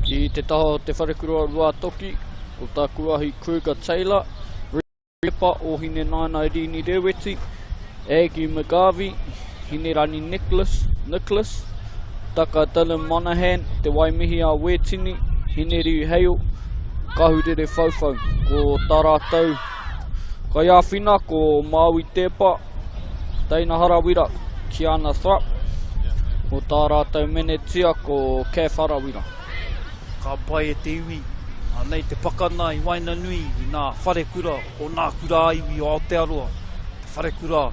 Ki te taha o Te Wharekura o Ruātoki, ko Tākuahi Kruger Taylor, Repa, Ōhinenaina Irini Reweti, Aggie McGarvey, Hinerani Nicholas, Nicholas, Taka Dylan Monaghan, Te Waimihi a Wētini, Hineriu Hale, Kahurere Whauwhau. Ko tā rātou kaiāwhina ko Māui Teepa, Teina Harawira, Kiana Thrupp, ko tā rātou menetia ko Kath Harawira. Ka pai e te iwi, anei te pakana i waenganui i nā wharekura o nā kura ā-iwi o Aotearoa. Te Wharekura o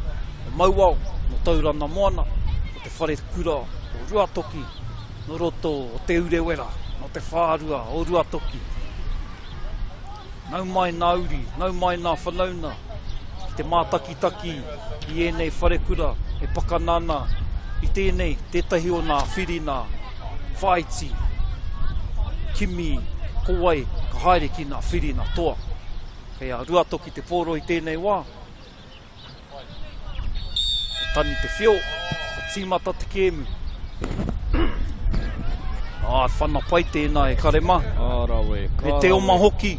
Mauao nō Tauranga Moana, ko te Wharekura o Ruatoki nō roto o Te Urewera, nō te whārua o Ruatoki. Nau mai nā uri, nau mai nā whanauna ki te mātakitaki i ēnei wharekura e pakana ana i tēnei tētahi o nā whirina whāiti kimi ko wai ka haere ki nā whirina toa. Kei a Ruatoki te pōro i tēnei wā. Ko Tani Te Whio, ka tīmata te kēmu. Ā, whana pai tēnā e kare mā. Ā, rawe, ka Me te oma hoki.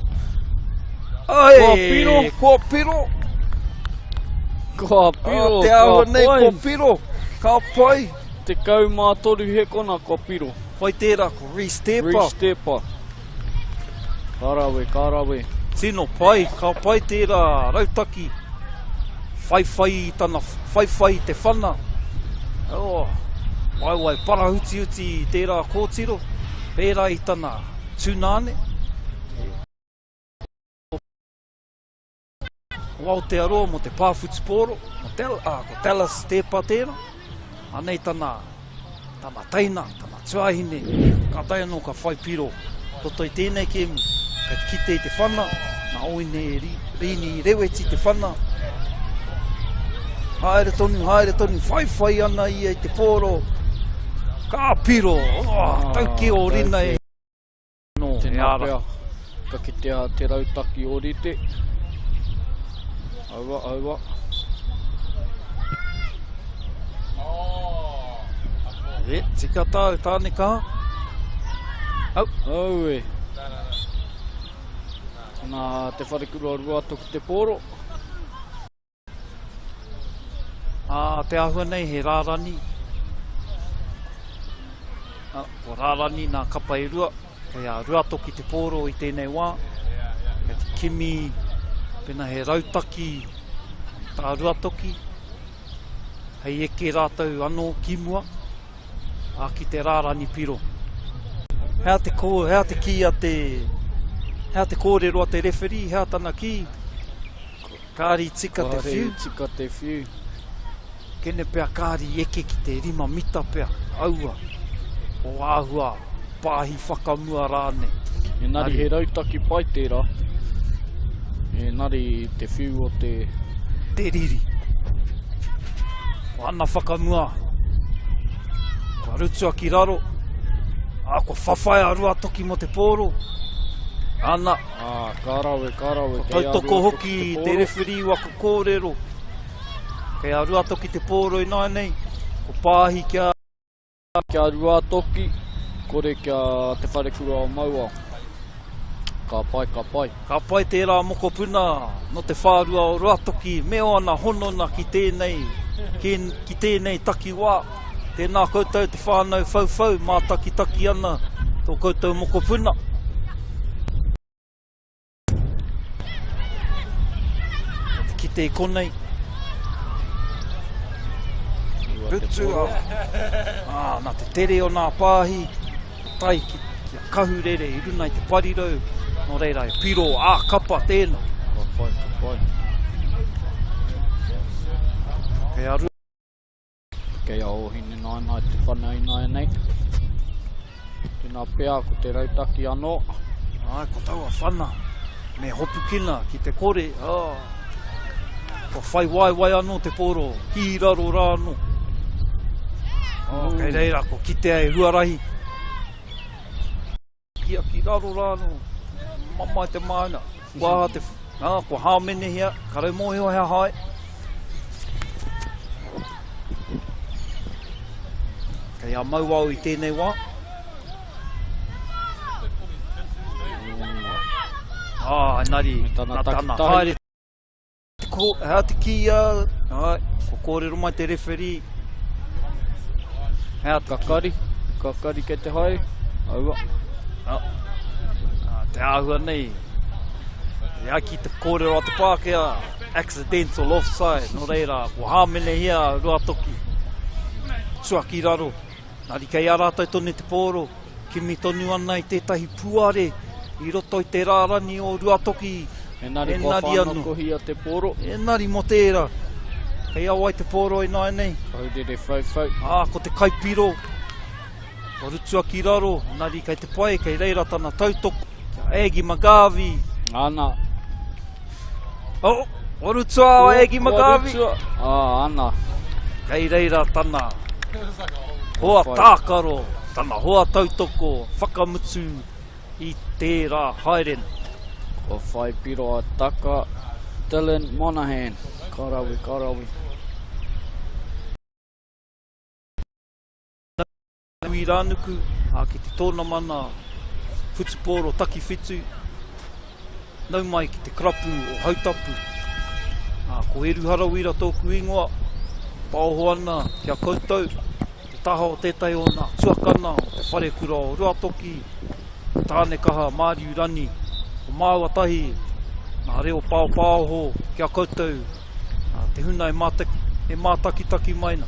Ai, kua piro. Kua piro. Kua piro, Ā, te āhua nei, kua piro. Ka pai. 13 hekona kua piro. Whai tērā, ko Reece Tepa. Reece Tepa. Ka rawe, ka rawe. Tino pai, ka pai tērā rautaki. Whaiwhai i tana, whaiwhai i te whana. Oh, waewae parahutihuti i tērā kōtiro, pērā i tana tūnāne. O Aotearoa mō te pā whutupōro, mō Del, ā, ko Dallas Teepa tērā. Anei tana, tana teina, tana tuahine. Kātahi anō ka whai piro roto i tēnei kēmu. Kei te kite i te whana, nā Oine Rini Reweti te whana. Haere tonu, haere tonu, whaiwhai ana ia i te pōro. Ka piro, oh, tauke o Rina e. Nō Tēnā pea, ka kitea te rautaki ōrite. Aua, aua. E, tika tāu, tāne kaha. Au. Aue. Nā Te Wharekura Ruatoki te pōro. Ā, te āhua nei he rārani. Ā, ko rārani nā kapa e rua, kei a Ruatoki te pōro i tēnei wā. Kei te kimi, pena he rautaki tā Ruatoki, hei eke rātou anō ki mua, ā, ki te rārani piro. Hea te, kō, hea te kī a te, hea te kōrero a te referee, hea tana kī? Kāri tika te whiu. Kāri tika te whiu. Kene pea kāri eke ki te rima mita pea, aua, o āhua pāhi whakamua rānei. Engari he rautaki pai tērā. Engari te whiu o te... Te riri. Ko ana whakamua, kua rutua ki raro, ā, kua whawhai a Ruatoki mō te pōro. Ana. Ā, ka rawe, ka rawe. Kua tautoko hoki te rewhiri waku kōrero. Kei a Ruatoki te pōro ināianei, ko Pāhi kia. Kia Ruatoki, kore kia Te Wharekura o Mauao. Ka pai, ka pai. Ka pai tērā mokopuna nō te whārua o Ruatoki me ōna honona ki tēnei. ki, ki tēnei takiwā. Tēnā koutou te whānau whauwhau mātakitaki ana tō koutou mokopuna. Ko te kite i konei. Rutua. Ā, nā te tere o nā pāhi, tae ki, ki a Kahurere i runa i te parirau, nō reira e piro ā-kapa tēnā. Ka pai, ka pai. Kei a Kei a Ōhinenaenae te whana ināianei. Tēnā pea ko te rautaki anō. Āe, ko taua whana me hopukina ki te kore, ā, kua whai waewae anō te pōro, ki raro rā anō. Oh, kei reira, ko kitea e huarahi. Kia ki raro rā anō, mamae te māuna. Kua aha te, ā, kua hāmenehia, ka rau mōhio he aha ai. Kei a Mauao i tēnei wā. Ā, engari, tana nā tana takitahi. haere Ko, hea te kīia, ai, ko kōrero mai te referee. Hea te Kakari, kakari kei te haere. Aua. Ah, ah, te āhua nei, e ai ki te kōrero a te Pākehā, accidental offside, nō reira, ko hāmenehia Ruatoki, tuaki raro. Nari kei a rātou tonu te pōro, kimi tonu ana i tētahi puare i roto i te rārani o Ruatoki. Enari kua whānakohia te pōro. Enari mō tērā. Kei a wai te pōro ināianei? Kaurere whauwhau. Ā, ko te kaipiro, kua rutua ki raro, enari kei te pai, kei reira tana tautoko. Kia Aggie McGarvey. Ana. Oh, kua rutua a Aggie McGarvey. Kua rutua. Ah, ana. Kei reira tana hoa tākaro, tana hoa tautoko, whakamutu i tērā haerenga. Kua whai piro a Taka, Dylan Monahan. Ka rawe, ka rawe. Irānuku, ā, ki te tōnamana whutupōro takiwhitu, nau mai ki te karapu o Hautapu. Ā, ko Eru Harawira tōku ingoa, paoho ana ki a koutou, te taha o tētahi o nā tuakana o te wharekura o Ruatoki, Tānekaha Māriu Rani, ko māua tahi ngā reo paopaoho ki a koutou, te huna e mātakitaki mai na.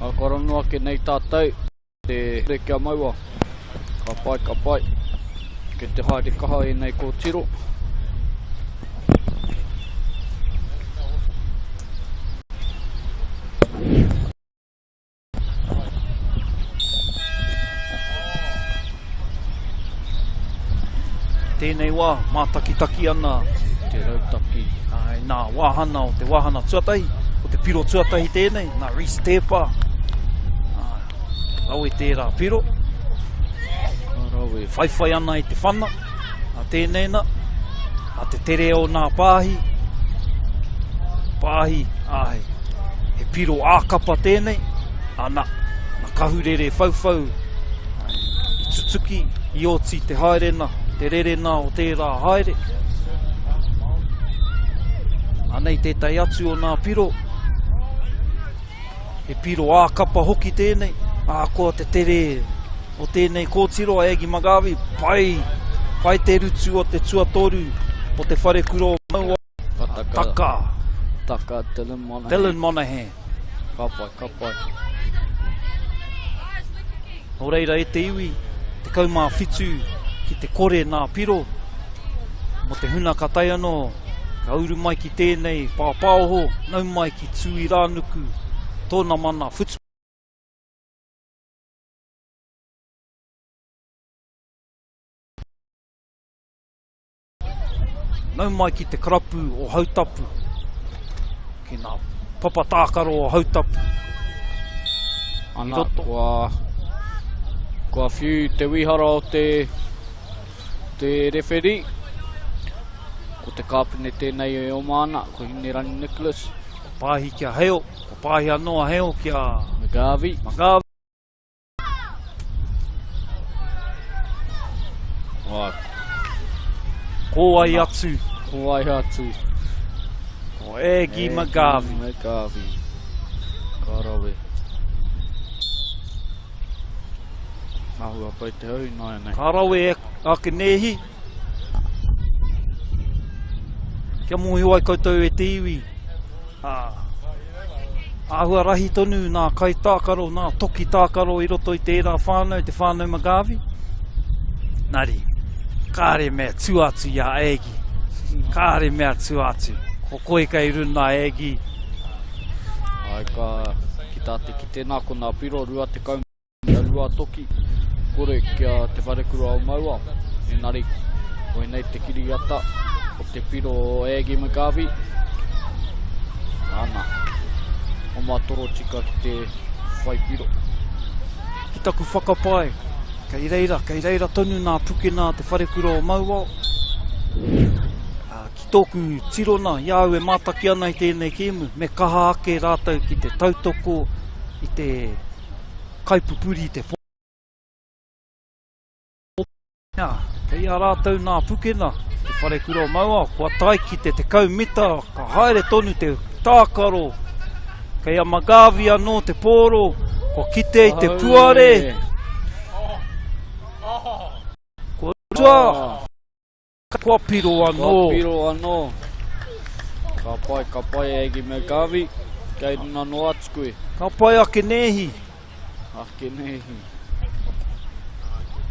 Ā, kua ranu ake nei tātou te here kia maua. Ka pai, ka pai. Kei te haere kaha ēnei kōtiro. Tēnei wā, mātakitaki ana te rautaki. Ai, nā wāhana o te wāhana tuatahi, ko te piro tuatahi tēnei, nā Reece Teepa. Rawe tērā piro. Rawe. Whaiwhai ana i te whana, a tēnei nā, a te tere o nā pāhi, pāhi, āe, he piro ā-kapa tēnei, ana, na kahurere whauwhau, i tutuki, i oti te haerena, te rerena o tērā haere. Anei tētahi atu o nā piro, he piro ā-kapa hoki tēnei, ahakoa te tere o tēnei kōtiro a Aggie McGarvey, pai, pai te rutu o te tuatoru o te wharekura o Mauao. Taka. Taka. Taka Dylan Monahan. Dylan Monahan. Ka pai, ka pai. Nō reira e te iwi, 17 ki te kore nā piro, mō te huna ka tae anō, ka uru mai ki tēnei pāpāoho, nau mai ki Tūirānuku, tōna mana whutu. Nau mai ki te karapu o Hautapu, ki ngā papa tākaro o Hautapu. Ana, roto. Kua, kua whiu te wihara o te, te rewheri. Ko te kāpene tēnei e oma ana, ko Hinerangi Nicholas. Ko pāhi ki a Heo, ko pāhi anō a Heo ki a McGarvey. McGarvey. Ko ai atu. Ko ai atu. Ko Aggie McGarvey. McGarvey. Ka rawe. Āhua pai te hau ināianei. Ka rawe e ake nēhi. Kia mōhio ai koutou e te iwi. Ā, āhua rahi tonu nā kaitākaro, nā toki tākaro i roto i tērā whānau, te whānau McGarvey. Nari, kāre mea tua atu i a Aggie. Kāre mea tua atu. Ko koe kei runa Aggie. Ai ka ki tā te kite nā ko nā piro 22 toki kore ki a Te Wharekura o Maua. Engari, koinei te kiriata o te piro o Aggie McGarvey. Ana, oma torotika ki te whai piro. Ki taku whakapae, kei reira, kei reira tonu nā pukena Te Wharekura o Mauao. Ki tōku tirona, i a au e mātaki ana i tēnei kēmu, me kaha ake rātou ki te tautoko i te kaipupuri i te pō. Kei a rātou nā pukena, te wharekura o Mauao, kua tae ki te 10 mita, ka haere tonu te tākaro. Kei a McGarvey anō te pōro, kua kite i te puare. Kua utua. Kua piro anō. Kua piro anō. Ka pai, ka pai Aggie McGarvey. Kei runa noa atu koe. Ka pai ake nēhi. Ake nēhi.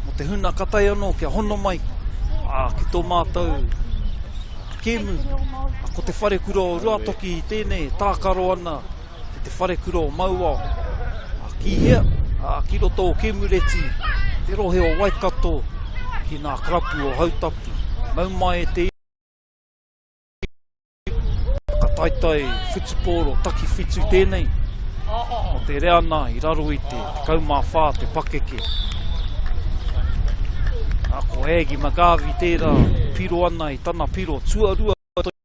Mo te huna ka tae anō kia hono mai ā, ki tō mātou kēmu. Ko te wharekura o Ruatoki i tēnei e tākaro ana ki te wharekura o Mauao. A, ki hea? A, ki roto o Kemureti, te rohe o Waikato, ki ngā karapu o Hautapu. Mau mai e te whakataetae whutupōro takiwhitu tēnei, o te reana i raro i te 14 te pakeke. A, ko Aggie McGarvey tērā, piro ana i tana piro tuarua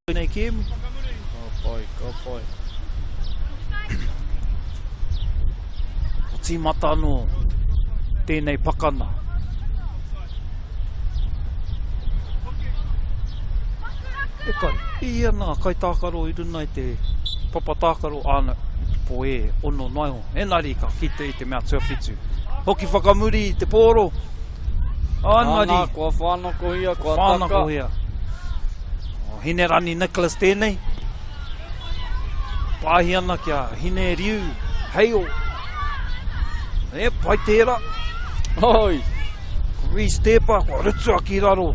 Tēnei kēmu. Ka pai, ka pai. Ko tīmata anō tēnei pakana. E kai, i ana kaitākaro i runa i te papa tākaro āna, po e, ono noa iho. Enari ka kite i te mea tuawhitu. Hoki whakamuri i te pōro. Ānari. Ana, kua whānakohia, kua taka. Whānakohia. O Hinerani Nicholas tēnei. Pāhi ana ki a Hine Riu Heio. E, pai tērā. Oi! Ko Reece Tepa, kua rutua ki raro.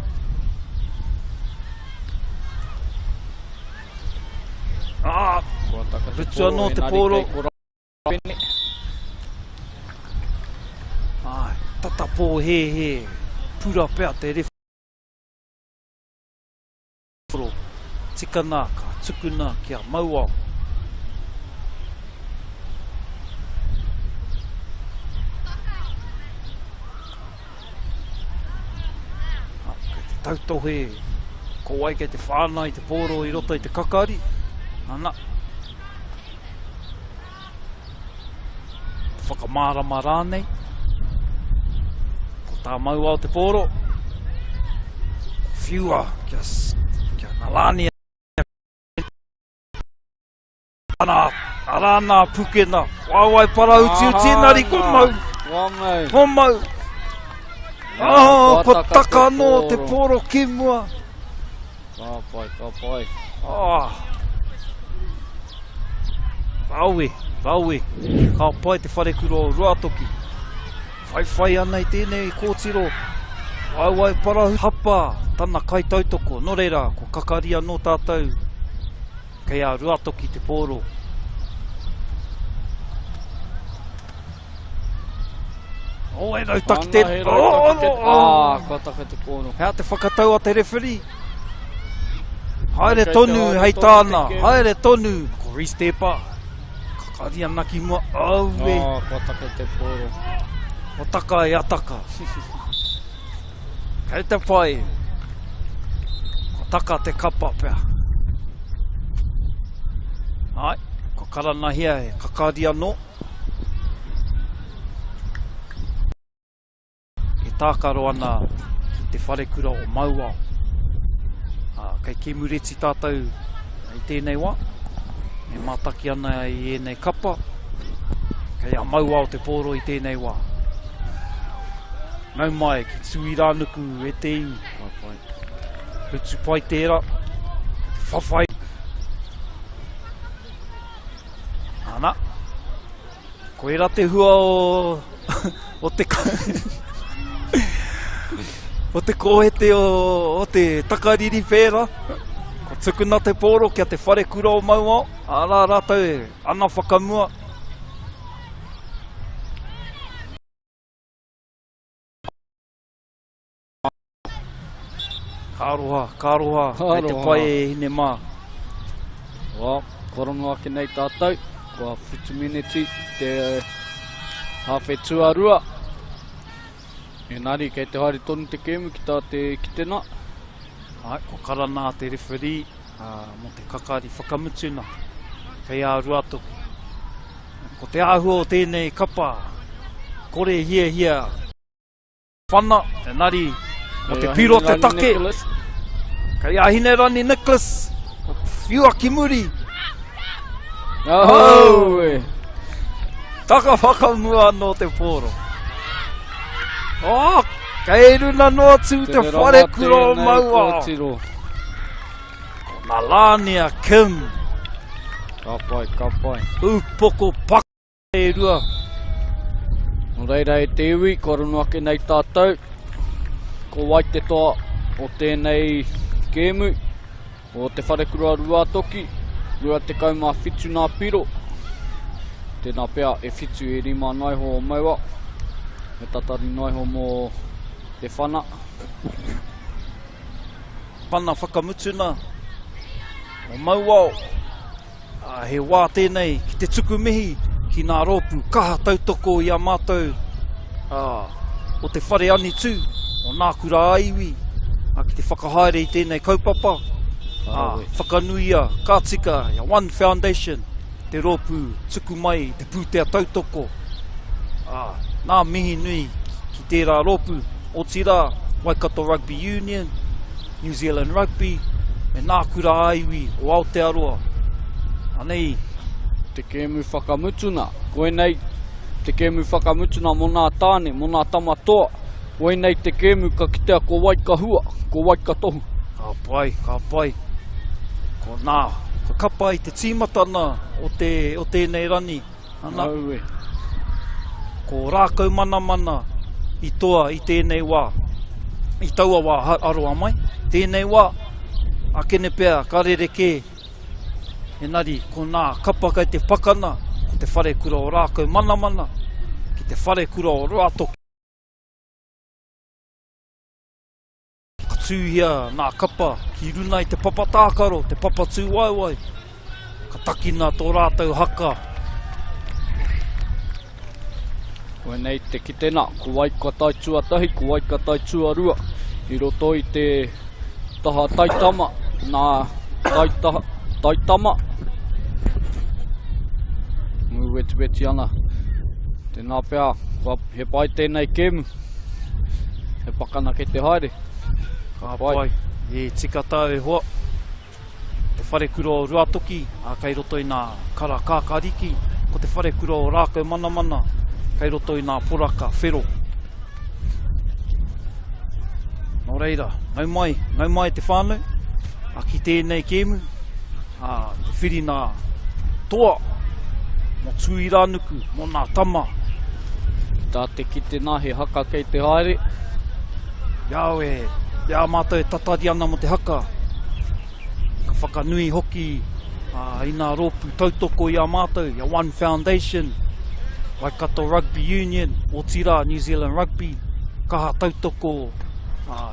Ah, Kua taka te rutu anō te pōro, pōro. engari kei korā. Pene. Ai, tata pōhēhē, pura pea te rewhoro, tikana ka tukuna kia mauao. Kei te tautohe ko wai kei te whāngai te pōro i roto i te kakari. Ana. Te whakamārama rānei. Ko tā Mauao te pōro. Whiua kia, kia Nalani Ana, arā nā pukena, waewae parautiuti, engari ko mau. Kua mau. Ko mau. Oh, kua taka anō te pōro ki mua. Ka pai, ka pai. Ah. Rawe, rawe. Ka pai te wharekura o Ruatoki. Whaiwhai ana i tēnei kōtiro. Waewae parahu hapa tana kaitautoko. Nō reira, ko kakari anō tātou. Kei a Ruatoki te pōro. Oh, e rautaki te... Ana, he rautaki te... Oh, oh, oh. Ah, kua taka te pōro. Hea te whakatau a te rewhiri? Haere tonu hei tāna, haere tonu. Ko Reece Tepa, kakari ana ki mua, aue. Oh, kua taka te pōro. Kua taka e ataka. Kei te pai. Ko taka te kapa pea. Ai, ko karanahia e kakari anō. E tākaro ana ki te wharekura o Mauao. Ā, kei Kemureti tātou i tēnei wā. E mātaki ana i ēnei kapa. Kei a Mauao te pōro i tēnei wā. Nau mai ki Tūirānuku e te iwi. Ka pai. Utu pai tērā. Whawhai. Ana. Koira te hua o, o te o te kōhete o, o te takariri whēra. Ko tukuna te pōro kia te wharekura o Mauao. Arā rātou e ana whakamua. Ka aroha, ka aroha, kei te pai e hine mā. Well, kua rongo ake nei tātou, kua whitu mineti te hāwhe tuarua. Engari, kei te haere tonu te kēmu ki tā te kitena. Ai, kua karana te referee mō te kakari whakamutuna kei a Ruatoki. Ko te āhua o tēnei kapa, kore hiahia Whana, engari, ko te piro te take. Kei a Hinerani Nicholas, whiua ki muri. Oh! Taka whakamua anō te pōro. Oh, kei runa noa tū te whare kura o Maua. Ko Nalania Kim. Ka pai, ka pai. Upoko pak. E rua. Nō reira e te iwi, kua rono ake nei tātou, ko wai te toa o tēnei kēmu, o Te Wharekura Ruātoki, 27 nā piro. Tēnā pea e whitu e rima noa iho o Maua, me tatari noa iho mō te whana. Whana whakamutuna o Mauao. Ā, he wā tēnei ki te tuku mihi ki ngā rōpū kaha tautoko i a mātou ā, o te whare anitū, o Nā Kura ā-Iwi, ā, ki te whakahaere i tēnei kaupapa, ā, whakanuia ka tika i a One Foundation, te rōpū tuku mai i te pūtea tautoko, ā, nā mihi nui ki tērā rōpū, otirā Waikato Rugby Union, New Zealand Rugby, me nā kura ā-iwi o Aotearoa. Anei. Te kēmu whakamutuna. Koinei te kēmu whakamutuna mō nā tāne, mō nā tama toa. Koinei te kēmu ka kitea ko wai ka hua, ko wai ka tohu. Ka pai, ka pai. Ko nā, ka kapa i te tīmatana o, te, o tēnei rani. Ana, Aue. Ko Rākau Manamana i toa i tēnei wā, i taua wā aroa mai, tēnei wā, akene pea ka rerekē, engari ko nā kapa kei te pakana, ko te wharekura o Rākau Manamana, ki te wharekura o Ruatoki. Ka tūhia nā kapa ki runa i te papa tākaro, te papa tūwaewae. Ka takina tō rātou haka. Koinei te kitena, ko wai ka tae tuatahi, ko wai ka tae tuarua i roto i te taha taitama, nā taitaha, taitama. Mū wetiweti ana. Tēnā pea, kua, he pai tēnei kēmu. He pakana kei te haere. Ka pai. E tika tāu e hoa. Te wharekura o Ruatoki, a kei roto i nā kara kākāriki. Ko te wharekura o Rākau Manamana, kei roto i nā poraka whero. Nō reira, nau mai, nau mai te whānau, a ki tēnei kēmu, a te whiri nā toa, mō Tūirānuku, mō nā tama. Ki tā te kite nā, he haka kei te haere. I a au e, i a mātou e tatari ana mō te haka, ka whakanui hoki i nā rōpū tautoko i a mātou, i a One Foundation, Waikato Rugby Union, otirā New Zealand Rugby, kaha tautoko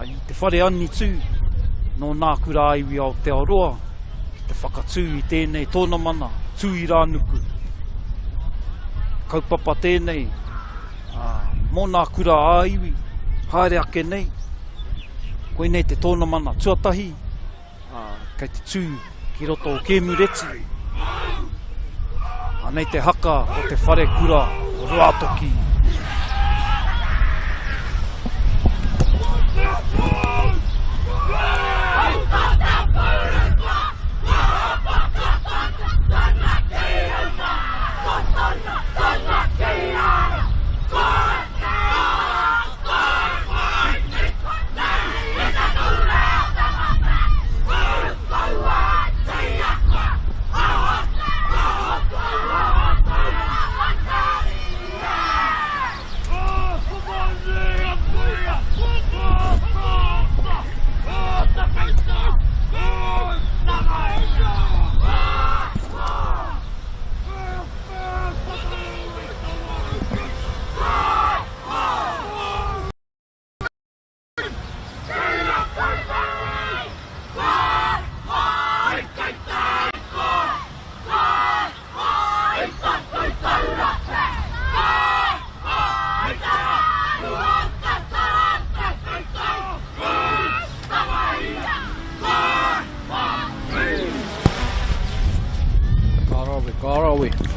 i te whare angitu nō nā kura ā-iwi Aotearoa ki te whakatū i tēnei tōnamana, Tūirānuku. Kaupapa tēnei mō nā kura ā-iwi, haere ake nei, koinei te tōnamana tuatahi, Ā, kei te tū ki roto o Kēmureti. Anei te haka o te wharekura o Ruātoki.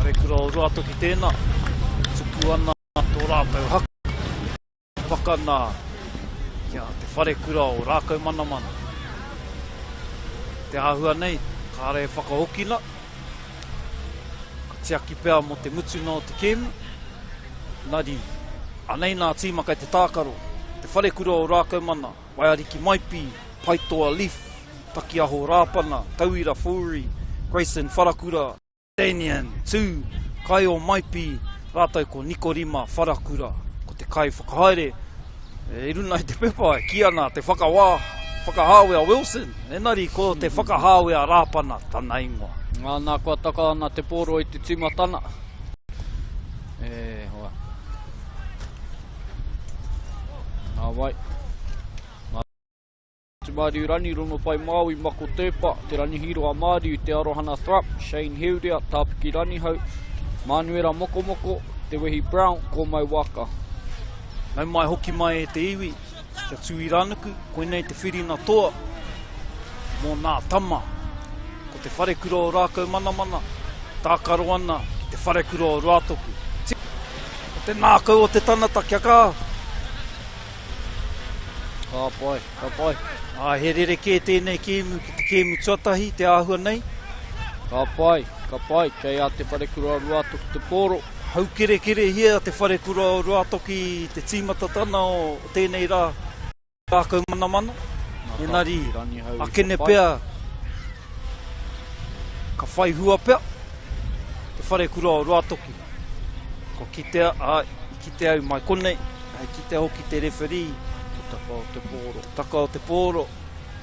Wharekura o Ruatoki tēnā, tuku ana tō rātou haka pakana ki a Te Wharekura o Rākaumanamana. Te āhua nei, kāre e whakahokina, ka tiaki pea mō te mutunga o te kēmu. Nari, anei nā tīma kei te tākaro, Te Wharekura o Rākaumana, Waiariki Maipi, Paitoa Leaf, Takiaho Rāpana, Tauira Fourie, Grayson Wharakura, Danian Tū, Kaio Maipi, rātou ko Nikorima Wharakura, ko te kaiwhakahaere i runa i te pepa e kī ana te whakawā, whakahāwea Wilson, engari ko te whakahāwea Rāpana tana ingoa. Nā, kua taka ana te pōro i te tīmatana. E hoa. Nā wai. Nā Tumariu Rani, Ronopai Māui, Mako Tēpa, Te Ranihiro a Māriu, Te Arohana Thrupp, Shane Heurea, Tāpiki Ranihau, Mānuera Mokomoko, Te Wehi Brown, Kōmau Waka. Nau mai hoki mai e te iwi, kia tū i Rānuku, koinei te whiringa toa mō nā tama. Ko te wharekura o Rākaumanamana, tākaro ana ki te wharekura o Ruatoki. Ko te nākau o te tanata kia kā. Ka pai, ka pai. Ā, he rerekē tēnei kēmu ki te kēmu tuatahi, te āhua nei. Ka pai, ka pai, kei a Te Wharekura o Ruatoki te pōro. Haukerekerehia Te Wharekura o Ruatoki i te tīmatatana o tēnei rā. Rākau manamana, engari akene pea ka whai hua pea te wharekura o Ruatoki. Kua kitea, āe, i kite au mai konei, hei kitea hoki te referee. Te taka o te pōro. Te taka o te pōro,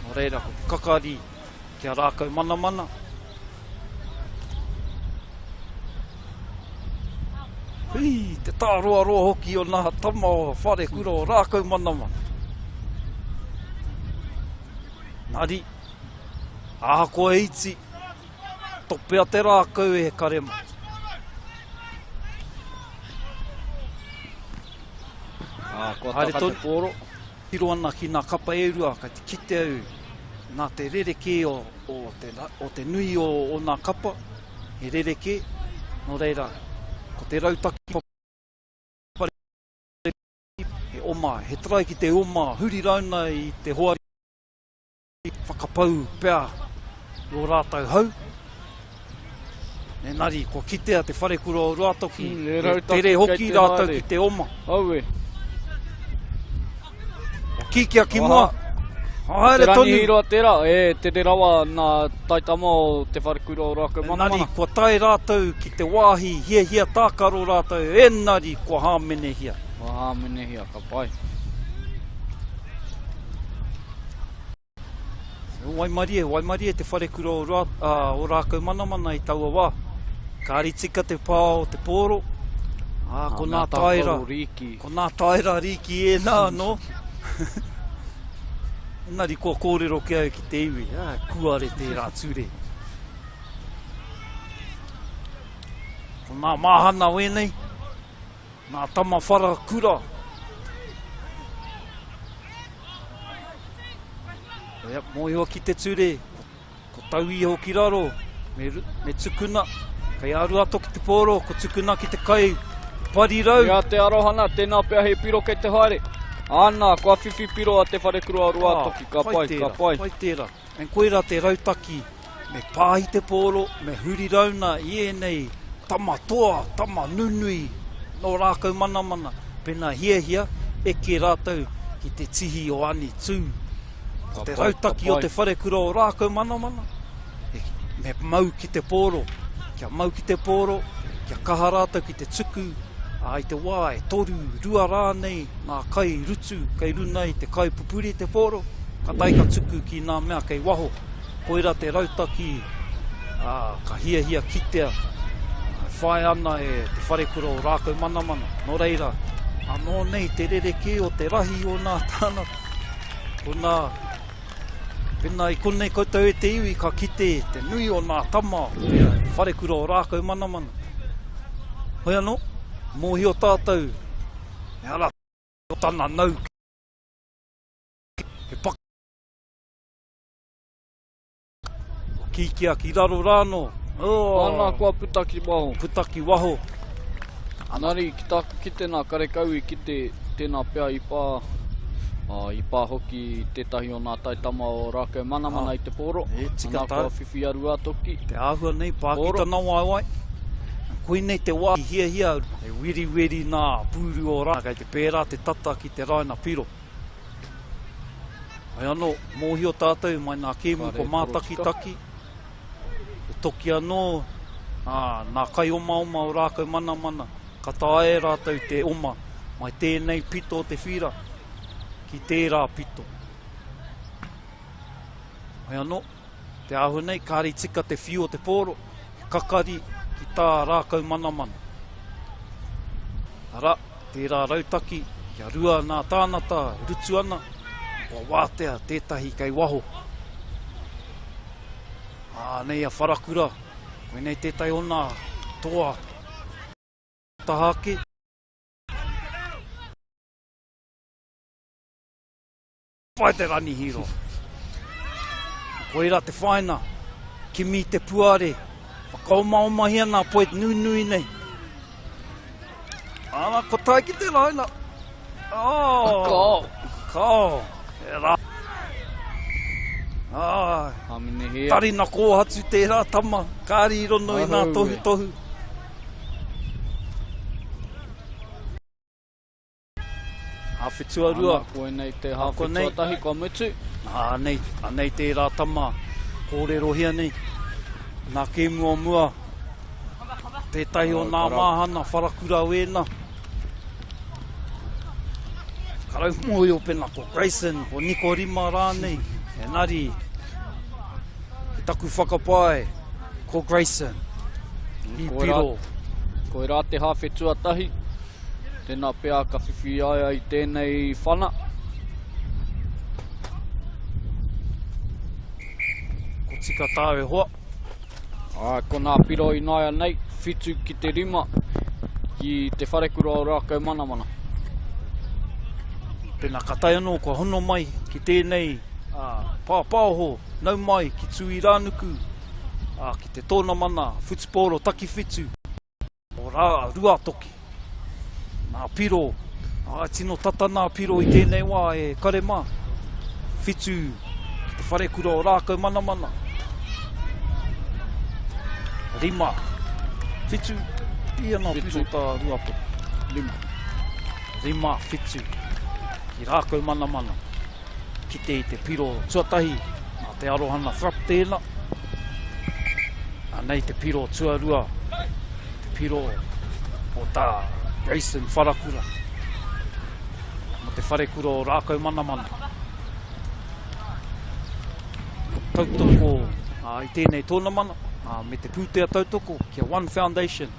nō reira ko te kakari Kia rākau manamana. Hī, te tāroaroa hoki o nā tama o Wharekura o Rākau Manamana. Nari, ahakoa e iti, topea te rākau e karema. Ah, kua taka te pōro. Tiro ana ki nā kapa e rua, kei te kite au nā te rerekē o, o, te, o te nui o, o nā kapa, he rerekē, nō reira, ko te rautaki he oma, he try ki te oma, huri rauna i te hoari whakapau pea i ō rātou hau. Engari, kua kitea te wharekura o Ruatoki, mm, e tere hoki rātou ki te oma. Aue. Kua kīkia ki mua. Haere tonu. Te rangi hiroa tērā, e tere rawa nā taitama o te wharekura o Rākau Manamana. Engari, kua tae rātou ki te wāhi hiahia tākaro rātou, engari kua hāmenehia. Kua hāmenehia, ka pai. Waimarie, waimarie te wharekura o, Ra, uh, o Rākaumanamana i taua wā. Kāri tika te pā o te pōro, ā, ko nā taera, ko nā taera rīki ēnā anō. Engari kua kōrero ki au ki te iwi, ā, kuare tērā ture. Ko nā māhana wēnei, Nā Tama Whara Kura. Ia, mōhio ki te ture, ko tau iho ki raro, me, me tukuna, kei aru ato ki te pōro, ko tukuna ki te kai parirau. Ia te arohana, tēnā pea he piro kei te haere. Āna, kua whiwhi piro a Te Wharekura o Ruātoki, ka pai, ka pai. Pai tērā. And koirā te rautaki, me pāhi te pōro, me huri rauna i ēnei tama toa, tama nunui nō rākau manamana, pēnā hiahia, eke rātou ki te tihi o anitū. Ko te rautaki o te wharekura o rākau manamana, me mau ki te pōro, kia mau ki te pōro, kia kaha rātou ki te tuku, ā, i te wā e toru, rua rānei ngā kai rutu kei runa i te kai pupuri te pōro, ka tae ka tuku ki nā mea kei waho. Koira te rautaki, ā, ka hiahia kitea, e whāia ana e te wharekura o Rākaumanamana. Nō reira, anō nei te rerekē o te rahi o nā tāngata, ko nā, pēnā i konei koutou e te iwi ka kite te nui o nā tama o te wharekura o Rākaumanamana. Hoi anō, mōhio tātou, ehara tana nau he paku. Kīkia ki raro rānō. Oh. Ana, kua puta ki waho. Puta ki waho. Anari, ki tāku kite nā, karekau i kite tēnā pea i pā, ā, i pā hoki tētahi o nā taitama o Rākau Manamana i te pōro. E, tika Anā, tāu. kua whiwhi a Ruatoki. Te āhua nei, pā ki tana waewae. Koinei te wā i hiahia e weriweri nā pūru o rā, kei te pērā te tata ki te raina piro. Hoi anō, mōhio tātou mai nā kēmu kua mātakitaki, he toki anō, ā, nā kaiomaoma o Rākau Manamana, ka taea e rātou te oma mai tēnei pito o te whira ki tērā pito. Hoi anō, te āhua nei, kāre i tika te whiu o te pōro, he kakari ki tā Rākau Manamana. Arā, tērā rautaki, kia rua nā tānata e rutu ana, kua wātea tētahi kei waho. Ā, nei a Wharakura, koinei tētahi o nā toa taha ake. Pai te Ranihiro. Koira te whaina, kimi te puare, whakaomaomahia nā poet nunui nei. Ana, ko tae ki te raina. Oh, kao. Kao. E rā. Ah, Hāmenehia. Tarina kōhatu tērā tama, kāri i rono i nā tohutohu. Hāwhe tuarua. Ana, koinei te hāwhe tuatahi kua mutu. Anei, anei tērā tama kōrerohia nei. Nā kēmu o mua, tētahi o nā māhana, wharakura wēnā. Karau mōhio pena ko Grayson, ko Nikorima rānei. Engari, ki taku whakapae, ko Grayson. I piro. Koirā te hāwhe tuatahi. Tēnā pea ka whiwhi a ia i tēnei whana. Ko tika tāu e hoa. Ā, ko nā piro ināianei, 7 ki te 5 ki te wharekura o Rākau Manamana. Pēnā ka tae anō kua hono mai ki tēnei pāpaoho, nau mai ki Tūirānuku, ā, ki te tōnamana whutupōro takiwhitu. O rā, Ruatoki. Nā Piro, ā, tino tata nā Piro i tēnei wā e kare mā. Whitu ki te wharekura o Rākaumanamana. Rima. Whitu, ia nā Piro tā Ruatoki. Rima. Rima, whitu. Ki Rākaumanamana. Kite i te piro tuatahi nā Te Arohana Thrupp tēnā. Anei te piro tuarua, te piro o tā Grayson Wharakura mō te wharekura o Rākaumanamana. Tautoko i tēnei tōnamana me te pūtea tautoko ki a One Foundation.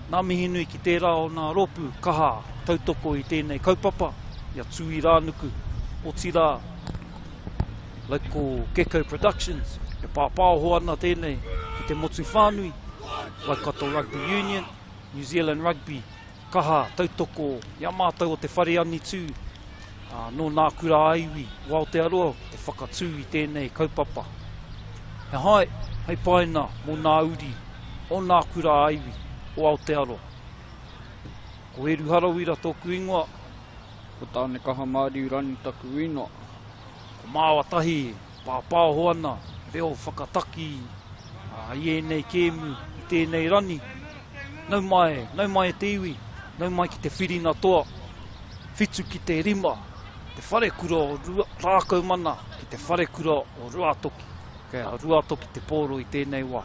Nā mihi nui ki tērā o nā rōpū kaha tautoko i tēnei kaupapa, i a Tūirānuku, otirā, like ko Gecko Productions, e pāpāoho ana tēnei ki te motu whānui, Waikato Rugby Union, New Zealand Rugby, kaha tautoko i a mātou o te whare anitū, ā, nō nā kura ā-iwi o Aotearoa ki te whakatū i tēnei kaupapa. He hae hei paina mō nā uri o nā kura ā-iwi o Aotearoa. Ko Eru Harawira tōku ingoa. Ko Tānekaha Māriurangi taku ingoa. Ko Māua Tahi pāpāoho ana reo whakataki i ēnei kēmu i tēnei rani. Nau mai, nau mai e te iwi, nau mai ki te whiringa toa. 7 ki te 5, te wharekura o Rākaumana ki te wharekura o Ruatoki. Kei a Ruatoki te pōro i tēnei wā.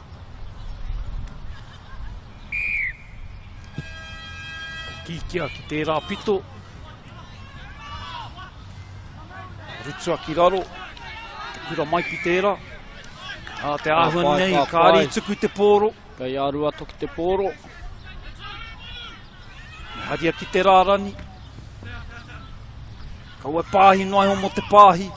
Kīkia ki tērā pito. Rutua ki raro. Te kura maipi tērā. Ā, te āhua nei, kāri tuku te pōro. Kei a Ruatoki te pōro. Me haria ki te rārani. Kaua e pāhi noa iho mō te pāhi.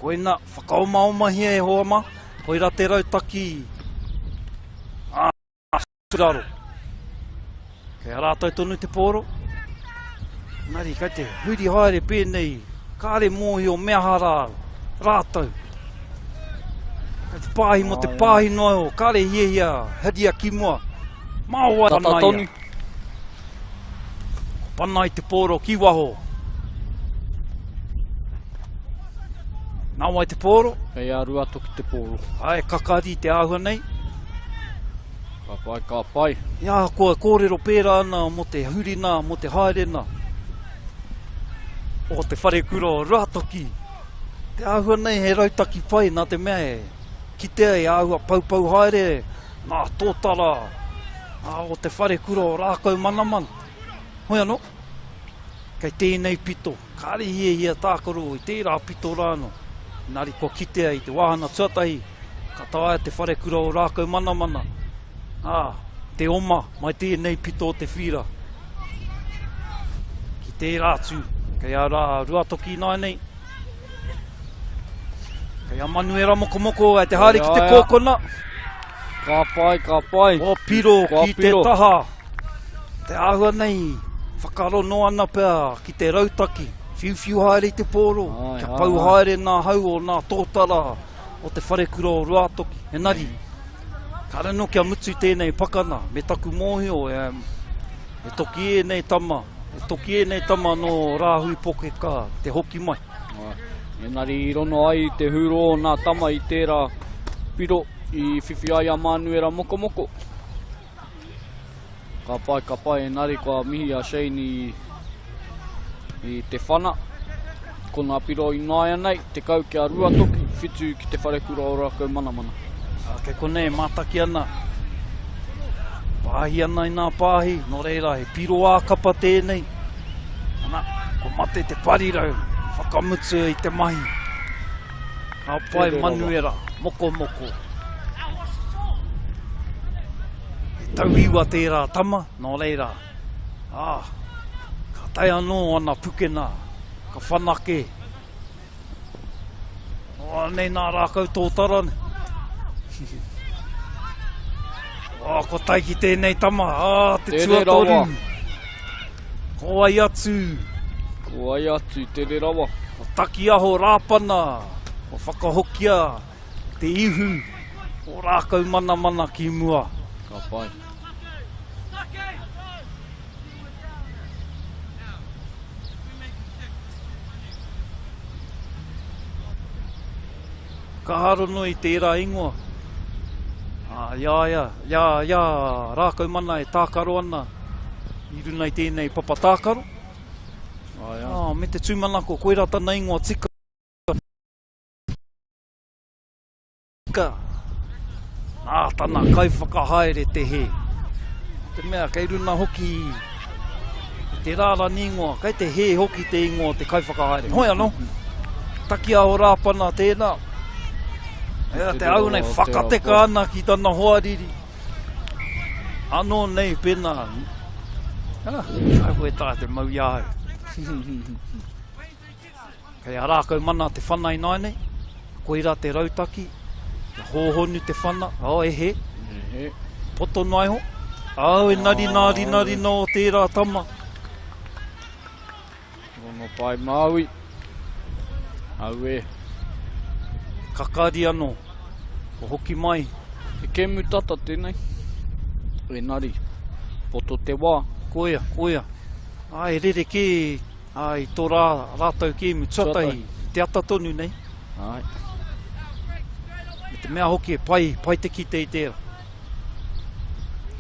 Koina, whakaomaomahia e hoa mā, koira te rautaki. Ā, raro. Kei a rātou tonu te pōro. Engari, kei te huri haere pēnei, kāre mōhio me aha rā rātou. Kei te pāhi mō te pāhi noa iho, kāre hiahia heria ki mua. Mā wai Tata panaia. tonu. Ko panai te pōro ki waho. Nā wai te pōro? Kei a Ruatoki te pōro. Ai, kakari te āhua nei. Ka pai, ka pai. I ahakoa e kōrero pērā ana mō te hurina, mō te haerena o te wharekura o Ruatoki, te āhua nei he rautaki pai nā te mea e kitea e āhua poupou haere ngā tōtara o te wharekura o Rākaumanamana. Hoi anō, kei tēnei pito, Kāre i hiahia tākaro i tērā pito rā anō. Engari kua kitea i te wāhanga tuatahi, ka taea te wharekura o Rākaumanamana, ā, te oma mai tēnei pito o te whīra. Ki tērā atu, kei a rā Ruatoki ināianei, kei a Manuera Mokomoko e te haere ki te kōkona. Ka pai, ka pai. Kua piro ki te taha. Te āhua nei, whakarono ana pea ki te rautaki, whiuwhiu haere i te pōro, kia pau haere nā hau o nā tōtara o te wharekura o Ruātoki. Engari, kāre anō kia mutu tēnei pakana, me taku mōhio, e, e toki ēnei tama, e toki ēnei tama nō Rāhui Pokeka te hoki mai. Engari i rono ai te hūrō o nā tama i tērā piro i whiwhi ai a Mānuera Mokomoko. Ka pai, ka pai, engari kua mihi a Shane i, i te whana. Ko ngā piro ināianei, 10 kia Ruatoki, 7 ki te wharekura o Rākaumanamana. Ā, kei konei e mātaki ana, pāhi ana i nā pāhi, nō reira he piro ā-kapa tēnei. Ana, kua mate te parirau, whakamutu i te mahi. Ka pai Manuera, mokomoko. He tauiwa tērā tama, nō reira, ā, ka tae anō ana pukena, ka whanake. O, anei nā rākau tōtara nei. O, ko tae ki tēnei tama, ā, te Tere tuatoru. rawa. Ko wai atu? Ko wai atu, tere rawa. Ko Takiaho Rāpana, kua whakahokia te ihu o Rākaumanamana ki mua. Ka pai. Ka haro noa i tērā ingoa. Ā, i a ia, i a, i a Rākaumana e tākaro ana i runa i tēnei papa tākaro. Ai, ai. Ā, me te tūmanako, koirā tana ingoa tika. Nā tana kaiwhakahaere te hē. Te mea kei runa hoki i te rārani ingoa, kei te hē hoki te ingoa o te kaiwhakahaere. Hoi anō, takia o Rāpana tēnā. Ea te au nei whakateka ana ki tana hoariri. Anō nei pēnā. Ah, ai koe tā te mau i a au. Kei a Rākau Mana te whana ināianei, koirā te rautaki, kia hōhonu te whana, oh, e he, e he. Poto noa iho, au e nari nā rina rina o tērā tama. Rongo pai Māui, au e. Kakari anō, ko hoki mai. He kēmu tata tēnei, engari, poto te wā. Koia, koia. Ai, rerekē Ā, i tō rā, rātou kēmu tuatahi, i te ata tonu nei. Āe. Me te mea hoki e pai, pai te kite i tērā.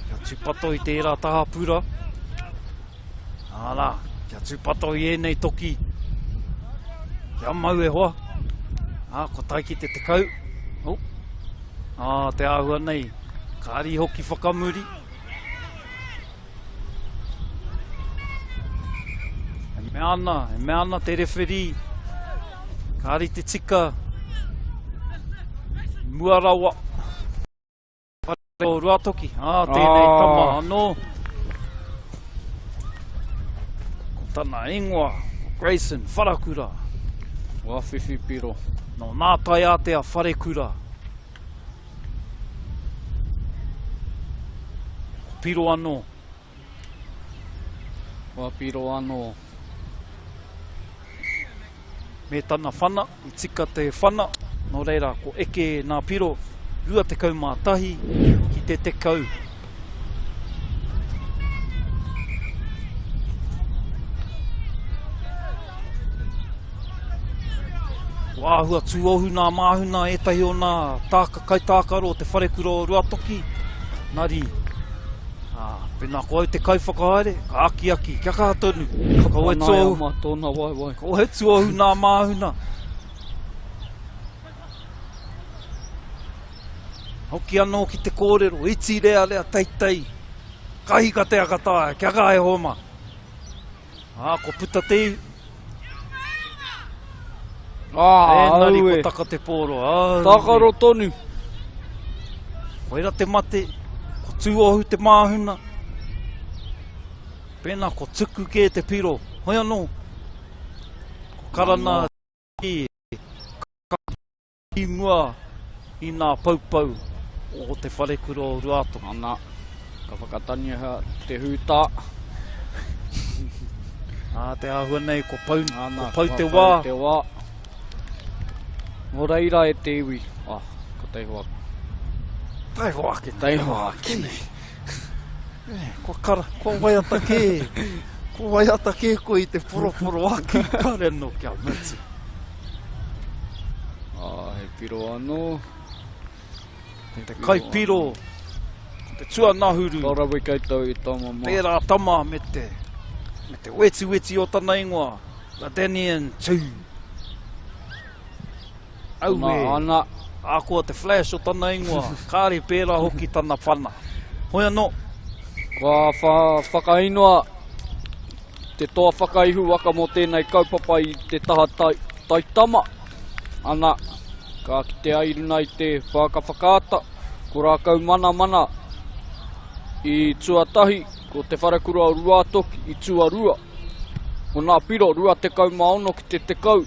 Kia tūpato i tērā taha pura. Āra, kia tūpato i ēnei toki. Kia mau e hoa. Ā, ko tae ki te 10. Oh. Ā, te āhua nei, ka ari hoki whakamuri. E mea ana, e mea ana te rewherī, kāre te tika, mua rawa, whare o Ruatoki, ā, tēnei ah. tama anō. Ko tana ingoa, ko Grayson Wharakura. Wā whiwhi piro. Nō nā taiātea Wharekura. Ko piro anō. Kua piro anō. Me tana whana, i tika te whana, nō reira ko eke nā piro 21 ki te 10. Kua āhua tūohu nā māhuna ētahi o nā tāka, kaitākaro o te wharekura o Ruatoki, nari, ā, pēnā ko au te kaiwhakahaere, ka akiaki, kia kaha tonu, kaua e tuohu, mā tōna waewae. Kaua e tuohu nā māhuna. Hoki anō ki te kōrero, iti rearea teitei, ka hika te aka taea, kia kaha e hoa mā. Ā, ko puta te iwi. Ā, Engari aue. ko taka te pōro. Aue. Tākaro tonu. Koira te mate, ko tūohu te māhuna. Pēnā ko tuku kē te piro. Hoi anō, ko karana i I mua i nā poupou o te wharekura o Ruatoki. Ana, ka whakatangiha te hūtā. Ā, te āhua nei, kua pau, Ana, kua pau te kua wā. pau te wā. Nō reira e te iwi. Ah, ko taihoa. Taihoa ake nei. Taihoa ake nei. Eh, kua kara, kua waiata kē. Kua waiata kē koe i te poroporo ake, kāre anō kia mutu. Ā, he piro anō. Ko te kaipiro, ko te tuanahuru. Ka rawe koutou i tama mā. Tērā tama me te, me te wetiweti o tana ingoa, Ladanian 2. Aue. Ana. Ahakoa te flash o tana ingoa, kāre pērā hoki tana whana. Hoi anō. Kua whakainoa Te toa whakaihu waka mō tēnei kaupapa i te taha tai, taitama, ana, ka kitea i runa i te pāka whakaata, ko Rākau Manamana i tuatahi, ko Te Wharekura o Ruātoki i tuarua, ko Nā Piro 26 ki te 10.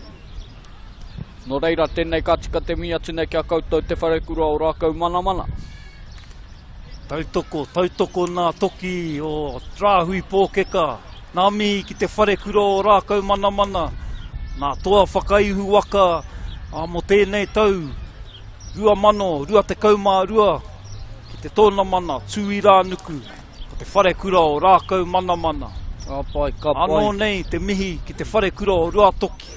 Nō reira, tēnei ka tika te mihi atu nei ki a koutou Te Wharekura o Rākau Manamana. Tautoko, tautoko nā toki o Rāhui Pōkeka, nā mihi ki te wharekura o Rākaumanamana, nā toa whakaihu waka ā, mō tēnei tau 2022 ki te tōnamana Tūirānuku, ko te wharekura o Rākaumanamana. Ka pai, ka pai. Anō nei te mihi ki te wharekura o Ruatoki.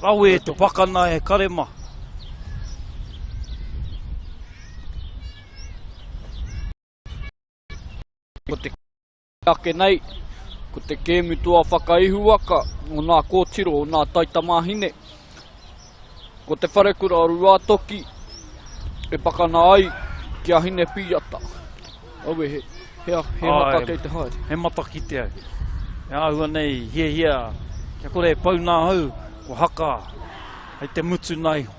Rawe te pakana e Karema. Ko te ake nei, ko te kēmu toa whakaihuwaka o nā kōtiro, o nā taitamāhine. Ko te wharekura o Ruātoki e pakana ai ki a Hinepīata. Aue, he, he, he mata kei te haere. He mata ki te au. E āhua nei hiahia kia kore e pau nā hau, kua haka hei te mutu nā iho.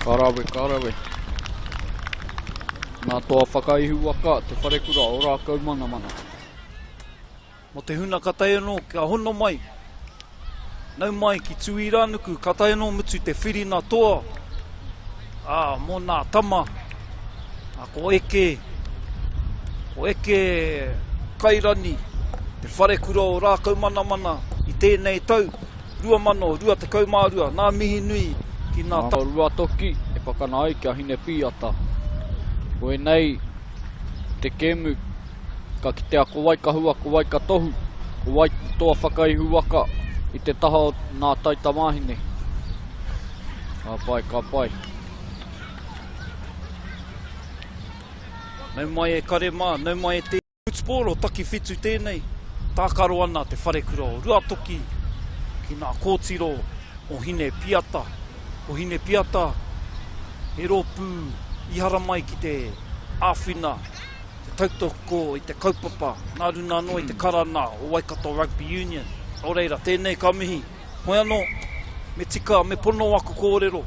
Ka rawe, ka rawe. Nā toa whakaihu waka te wharekura o Rākau Manamana. Mo te huna ka tae anō kia hono mai. Nau mai ki Tūirānuku ka tae anō mutu te whirina toa. Ā, mō nā tama. Ā, ko eke, ko eke kairani te wharekura o Rākaumanamana i tēnei tau 2022. Nā mihi nui ki nā. Nā Ruatoki e pakana ai ki a Hinepīata. Koinei te kēmu ka kitea ko wai ka hua, ko wai ka tohu, ko wai te toa whakaihu waka i te taha o nā taitamāhine. Ka pai, ka pai. Nau mai e kare mā, nau mai e te. Hutupōro takiwhitu tēnei, tākaro ana te wharekura o Ruatoki ki nā kōtiro o Hine Piata. Ko Hine Piata he rōpū. I haramai ki te āwhina, te tautoko i te kaupapa nā runa anō i te karana o Waikato Rugby Union. Nō reira, tēnei ka mihi. Hoi anō, me tika, me pono aku kōrero.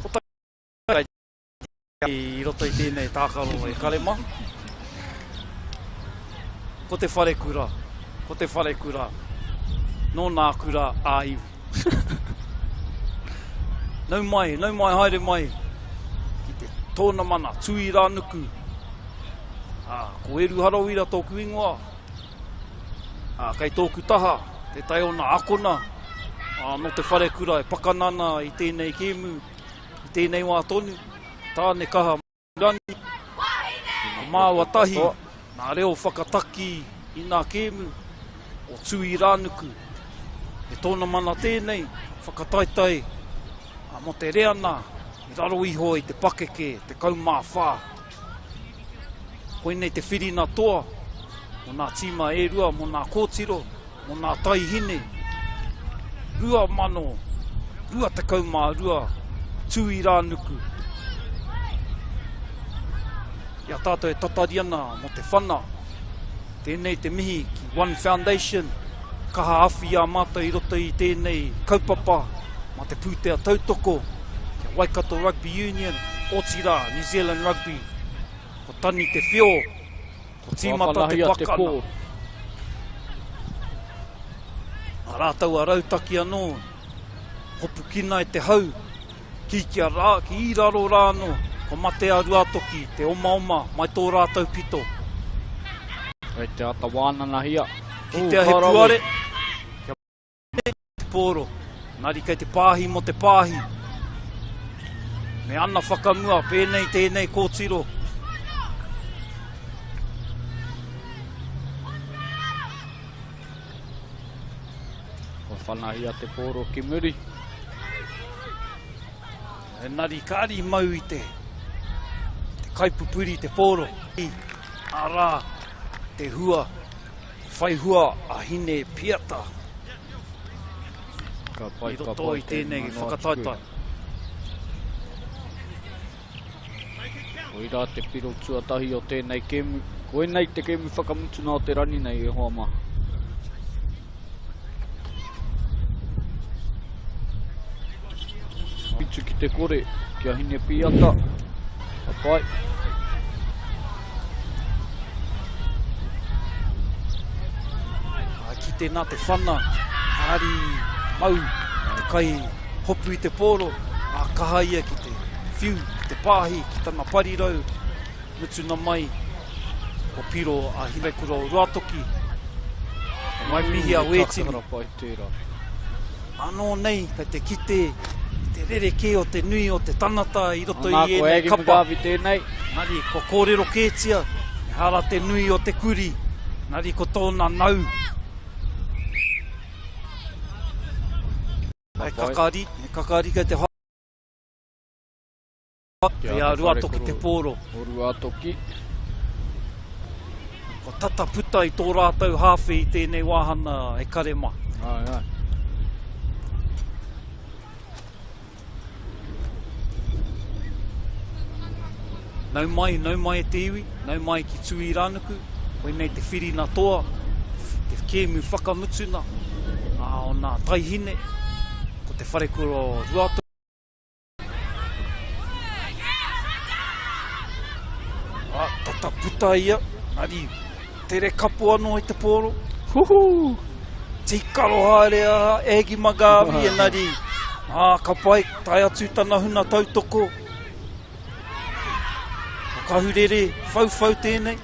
Ko ta i roto i tēnei tākaro e kare mā. Ko te wharekura, ko te wharekura, nō nā kura ā iwi. Nau mai, nau mai, haere mai ki te tōnamana Tūi Rānuku. Ā, ko Eru Harawira tōku ingoa. Ā, kei tōku taha tētahi o nā akona ā, nō te wharekura e pakana ana i tēnei kēmu, i tēnei wā tonu, Tāne Kaha Rangi, nā māua tahi, nā reo whakataki i nā kēmu o Tūi Rānuku. He tōnamana tēnei whakataetae mō te reana i raro iho i te pakeke 14. Koinei te whirina toa mō nā tīma e rua, mō nā kōtiro, mō nā taihine 2022 Tūirānuku. I a tātou e tatari ana mō te whana, tēnei te mihi ki One Foundation, kaha awhi i a mātou i roto i tēnei kaupapa mā te pūtea tautoko ki a Waikato Rugby Union, otirā New Zealand Rugby. Ko Tani Te Whio Ko tīmata te pakana. A rātou a rautaki anō, hopukina e te hau, ki kia rā, ki i raro rā anō, ko mate a Ruatoki, te omaoma mai tō rātou pito. Kei te ata wānanahia. Kitea he puare, kia mate te pōro, engari kei te pāhi mō te pāhi. Me ana whakamua, pēnei tēnei kōtiro. Kua whanahia te pōro ki muri. Engari kāri mau i te, te kaipupuri te pōro. Arā, te hua, whai hua a Hine Piata. Ka pai, I roto i tēnei whakataetae. Koirā te piro tuatahi o tēnei kēmu. Koinei te kēmu whakamutuna o te rani nei e hoa mā. Pitu ki te kore, ki a Hine Pīata. Ka pai. Ka kite nā te whana, kāri mau te kai hopu i te pōro, ā kaha ia ki te whiu, ki te pāhi, ki tana parirau, mutuna mai ko Piro a Hinekura o Ruatoki, ko Waimihi a Wētini. Anō nei, kei te kite i te rerekē o te nui o te tangata i roto i ēnei kapa. Engari, kua kōrero kētia, ehara te nui o te kuri, engari ko tōna nau. He kakari, he kakari kei te Kei a Ruatoki te pōro. O Ruatoki. Kua tata puta i tō rātou hāwhe i tēnei wāhana e kare mā. Ai, ai. Nau mai, nau mai e te iwi, nau mai ki Tūirānuku, koinei te whirina toa, te kēmu whakamutuna a o nā taihine, ko te wharekura o Ruatoki. Ah, tata puta ia, engari tere kapo anō i te pōro. Huhu! Tīkaro haere a Aggie McGarvey, engari, ah, ka pai, tae atu tana huna tautoko. Ko Kahurere, whauwhau tēnei.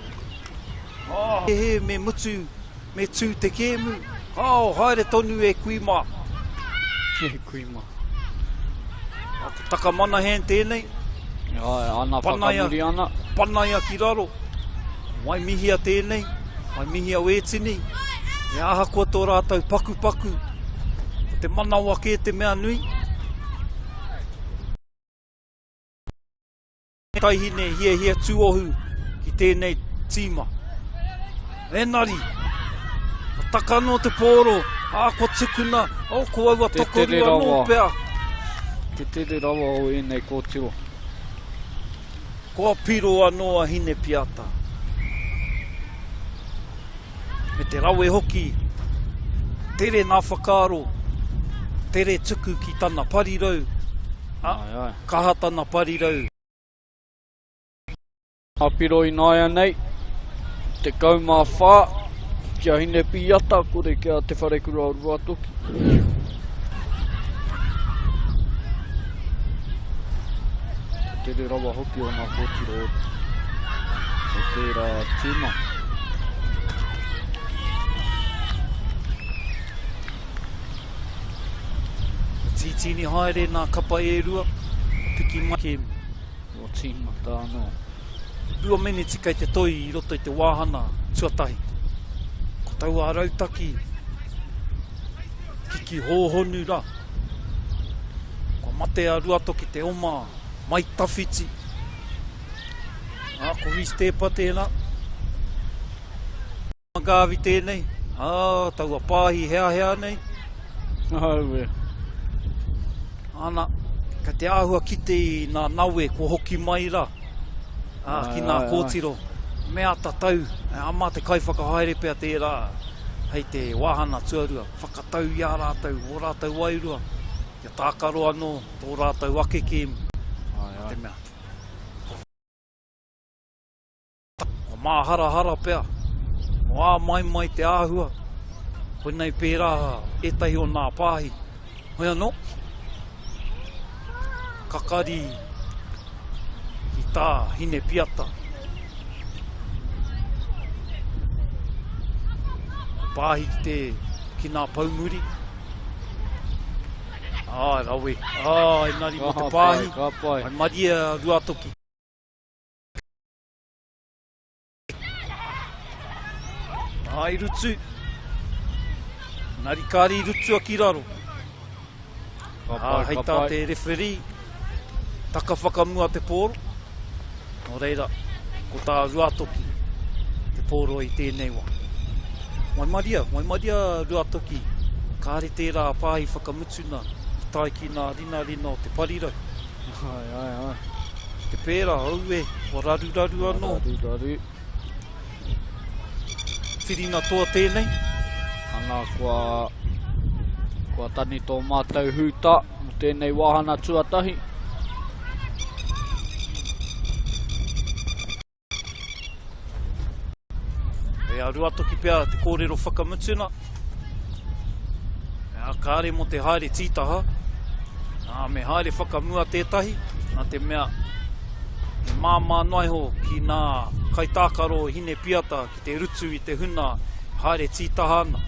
Ah, he he, me mutu, me tū te kēmu. Kāo, haere tonu e kui mā. E kui mā. A, ko Taka Manahan tēnei. Ai, ana whakamuri ana. Panaia ki raro. Waimihia tēnei. Waimihia Wētini. E ahakoa tō rātou pakupaku. Ko te manawa kē te mea nui. Taihine hiahia tuohu ki tēnei tīma. Enari, ka taka anō te pōro, ā, kua tukuna, oh, ko aua tokorua anō pea. Te tere rawa o ēnei kōtiro. Kua piro anō a Hinepiata. Me te rawe hoki, tere nā whakaaro, tere tuku ki tana parirau, a, kaha tana parirau. Ngā piro ināianei, 14 ki a Hinepīata, kore ki a Te Wharekura o Ruatoki. Te tere rawa hoki o ngā kōtiro o tērā tīma. Tītīni haere nā kapa e rua, piki mai kēmu. Kua tīmata anō. 2 meneti kei te toi i roto i te wāhana tuatahi. Ko taua rautaki kiki hōhonu rā. Kua mate a Ruatoki te oma mai tawhiti. Ā, ko Reece Teepa tēnā. Garvey tēnei, ā, taua pāhi heahea nei. Aue. Ana, kei te āhua kite i nā nawe kua hoki mai rā, ā, ki nā kōtiro. Me ata tau, ā, mā te kaiwhakahaere pea tērā hei te wāhana tuarua, whakatau i a rātou, ō rātou wairua, kia tākaro anō tō rātou ake kēmu. Nā te mea. Kua māharahara pea, kua āmaimai te āhua, koinei pērā ētahi o nā pāhi. Hoi anō, kakari ki tā Hinepiata. Pāhi ki te, ki nā poumuri. Ā, rawe. Ā, engari mō te pāhi. Ka pai. Waimarie a Ruatoki. Ai rutu. Nari kāri rutua ki raro. Ka pai, hei ka tā pai. te referee, taka whakamua te pōro. Nō reira, ko tā Ruatoki te pōro i tēnei wā. Waimaria, waimaria Ruatoki, kāre tērā pāhi whakamutuna i tae ki nā rinarina o te parirau. Ai, ai, ai. Te pērā, aue, kua raruraru anō. Raruraru. Whiringa toa tēnei. Ana, kua, kua tani tō mātou hūta mō tēnei wāhana tuatahi. Kei a Ruatoki pea te kōrero whakamutuna. Ā, kāre mō te haere tītaha. Ā, me haere whakamua tētahi, nā te mea he māmā noa iho ki nā kaitākaro Hine Piata ki te rutu i te huna haere tītaha ana.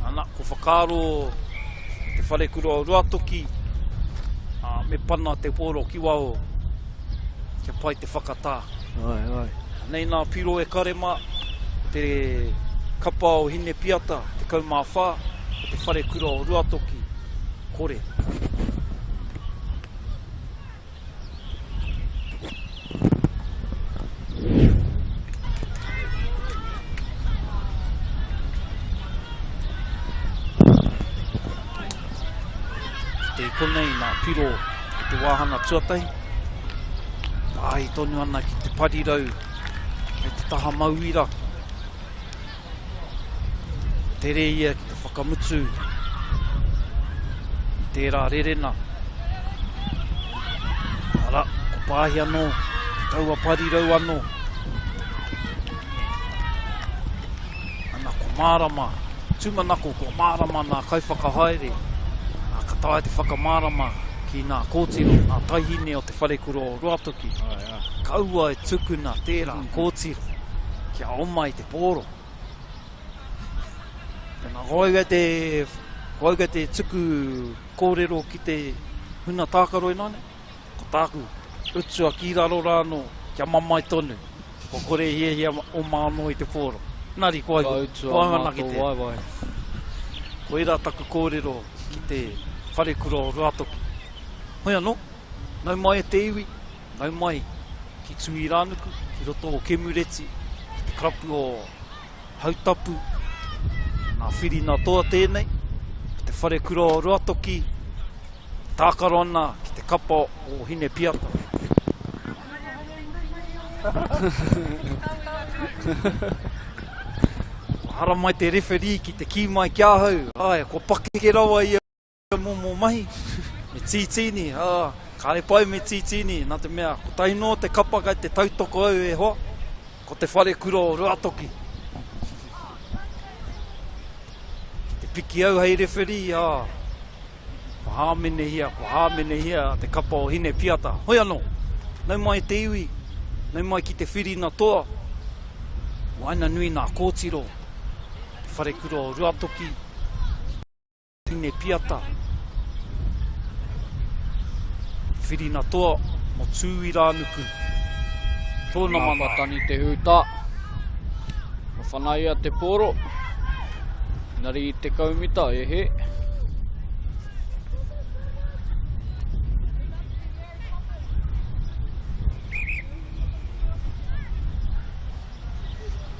Ana, ko whakaaro te wharekura o Ruatoki, ā, me pana te pōro ki waho kia pai te whakatā. Ai, ai. Anei nā piro e kare mā, te kapa o Hinepiata, 14, ko te wharekura o Ruatoki, kore. Te konei nā piro i te wāhanga tuatahi. Pāhi tonu ana ki te parirau me te taha mauira. Tere ia ki te whakamutu i tērā rerena. Ara, ko Pāhi anō, ki taua parirau anō. Ana, ko Mārama, tūmanako kua mārama nā kaiwhakahaere, ā, ka taea te whakamārama ki nā kōtiro, nā taihine o te wharekura o Ruatoki, kaua e tukuna tērā kōtiro kia oma i te pōro. Tēnā, ko au kei te, ko au kei te tuku kōrero ki te huna tākaro ināianei, ko tāku utua ki raro rā anō, kia mamae tonu. Kua kore i hiahia oma anō i te pōro. Nari, ko au, ko au anake te. Koirā taku kōrero ki te wharekura o Ruatoki. Hoi anō, nau mai e te iwi, nau mai ki Tūirānuku, ki roto o Kemureti, ki te karapu o Hautapu, nā Whirina Toa tēnei, ko te. Te Wharekura o Ruatoki, tākaro ana ki te kapa o Hinepiata. Kua haramai te referee ki te kī mai ki ahau, āe, kua pakeke rawa ia momo mahi, me tītīni, ā, kāre pai me tītīni, nā te mea, kotahi noa te kapa kai te tautoko au e hoa, ko te wharekura o Ruatoki. Ki te piki au hei referee, ā, Kua hāmenehia, kua hāmenehia te kapa o Hinepiata. Hoi anō, nau mai te iwi, nau mai ki te whirina toa, waenganui nā kōtiro, te wharekura o Ruatoki, Hinepiata, whirina toa mo Tūirānuku. Tōna mana. Nā Patani te hūtā. Ka whanaia te pōro. Engari i 10 mita, e he.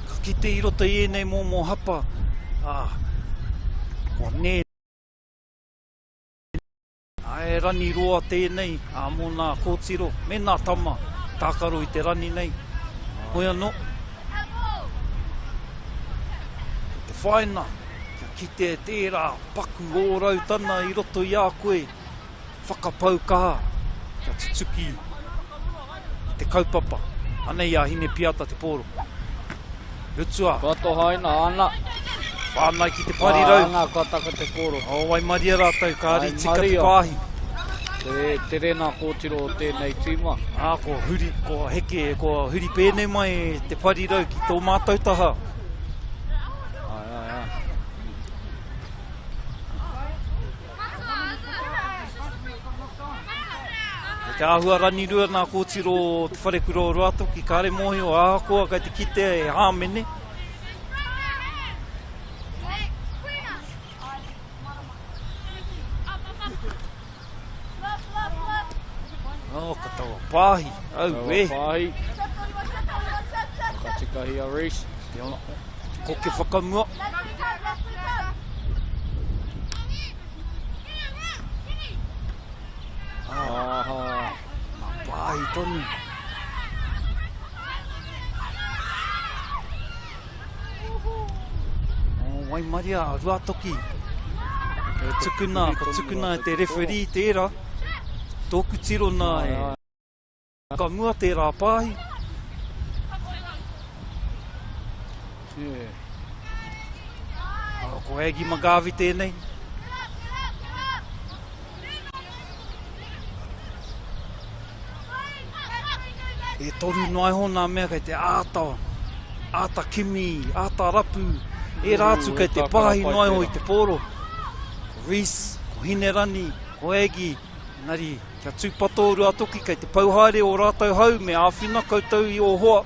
Ka kite i roto i ēnei momo hapa, ā, kua nē He rani roa tēnei, ā, mō nā kōtiro me nā tama tākaro i te rani nei. Hoi anō, ko te whāina, kia kitea tērā paku ōrautana i roto i a koe, whakapau kaha kia tutuki i te kaupapa. Anei a Hinepiata te pōro. Rutua. Kua tohaina, ana. Whānau ki te parirau. Ana, kua taka te pōro. O, waimaria rātou, ka ari tika te pāhi. Te tere nā kōtiro o tēnei tīma. Ā, kua huri, kua heke, kua huri pēnei mai te parirau ki tō mātou taha. Ai, ai, ai. Kei te āhua ranirua nā kōtiro o Te Wharekura o Ruatoki, kāre mōhio ahakoa kei te kitea e hāmene. Oh, ka taua pāhi, au e. Taua pāhi. Ka tikahi a Reece. Te ona, koke whakamua. Aha. Nā pāhi tonu. Oh, waimaria a Ruatoki. Tukuna, ko tukuna e te referee tērā. Tōku tiro nā e. Ka mua tērā pāhi. Yeah. Oh, ko Aggie McGarvey tēnei. E toru noa iho nā mea kei te āta, āta kimi, āta rapu. Ērā atu kei te pāhi noa iho i te pōro. Ko Reese, ko Hinerani, ko Aggie, Engari, kia tūpato Ruatoki kei te pau haere ō rātou hau me āwhina koutou i ō hoa.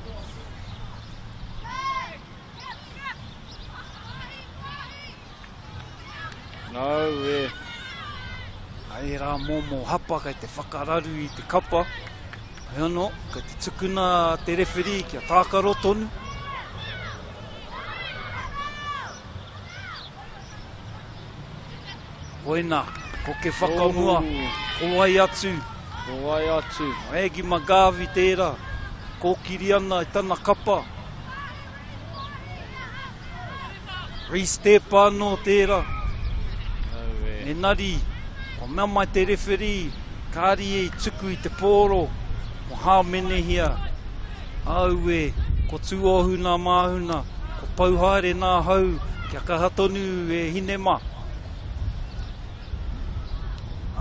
Nau e. Ērā momo hapa kei te whakararu i te kapa. Hei anō, kei te tukuna te rewherī kia tākaro tonu. Koina, koke whakamua, ko wai atu. Ko wai atu. Aggie McGarvey tērā, kōkiri ana i tana kapa. Reece Tepa anō tērā. Engari, kua mea mai te referee, kāri e tuku i te pōro, kua hāmenehia. Aue, ko Tūohu nā Māhuna, ko pau haere nā hau, kia kaha tonu e hine mā.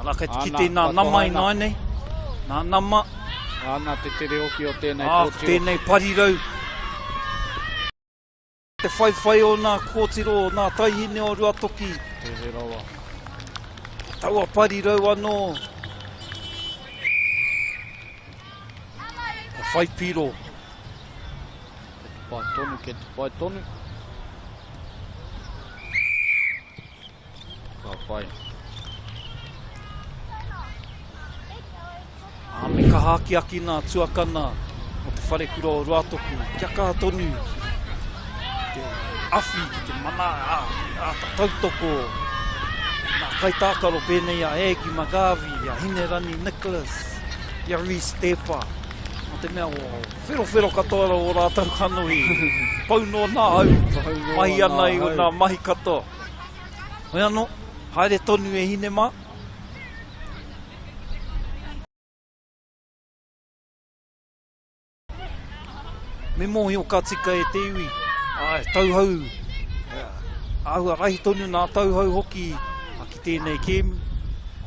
Arā, kei te kite i nā nama i nāinei. Nā nama. Āna, te tere hoki o tēnei kōtiro. Ā, tēnei parirau. Te whaiwhai o nā kōtiro, o nā taihine o Ruatoki. Tere rawa. Taua parirau anō. Ko whai piro. Kei te pai tonu, kei te pai tonu. Ka pai. Ā, me kaha akiaki nā tuakana o te wharekura o Ruatoki, kia kaha tonu te awhi ki te mana, ā, āta tautoko. Nā kaitākaro pēnei a Aggie McGarvey, a Hinerani Nicholas, i a Reece Tepa, nō te mea o wherowhero katoa o rātou kanohi, pau noa nā au, mahi ana i nā mahi katoa. Hoi anō, haere tonu e hine mā. Me mōhio ka tika e te iwi, āe, tauhou, āhua rahi tonu nā tauhou hoki ki tēnei kēmu,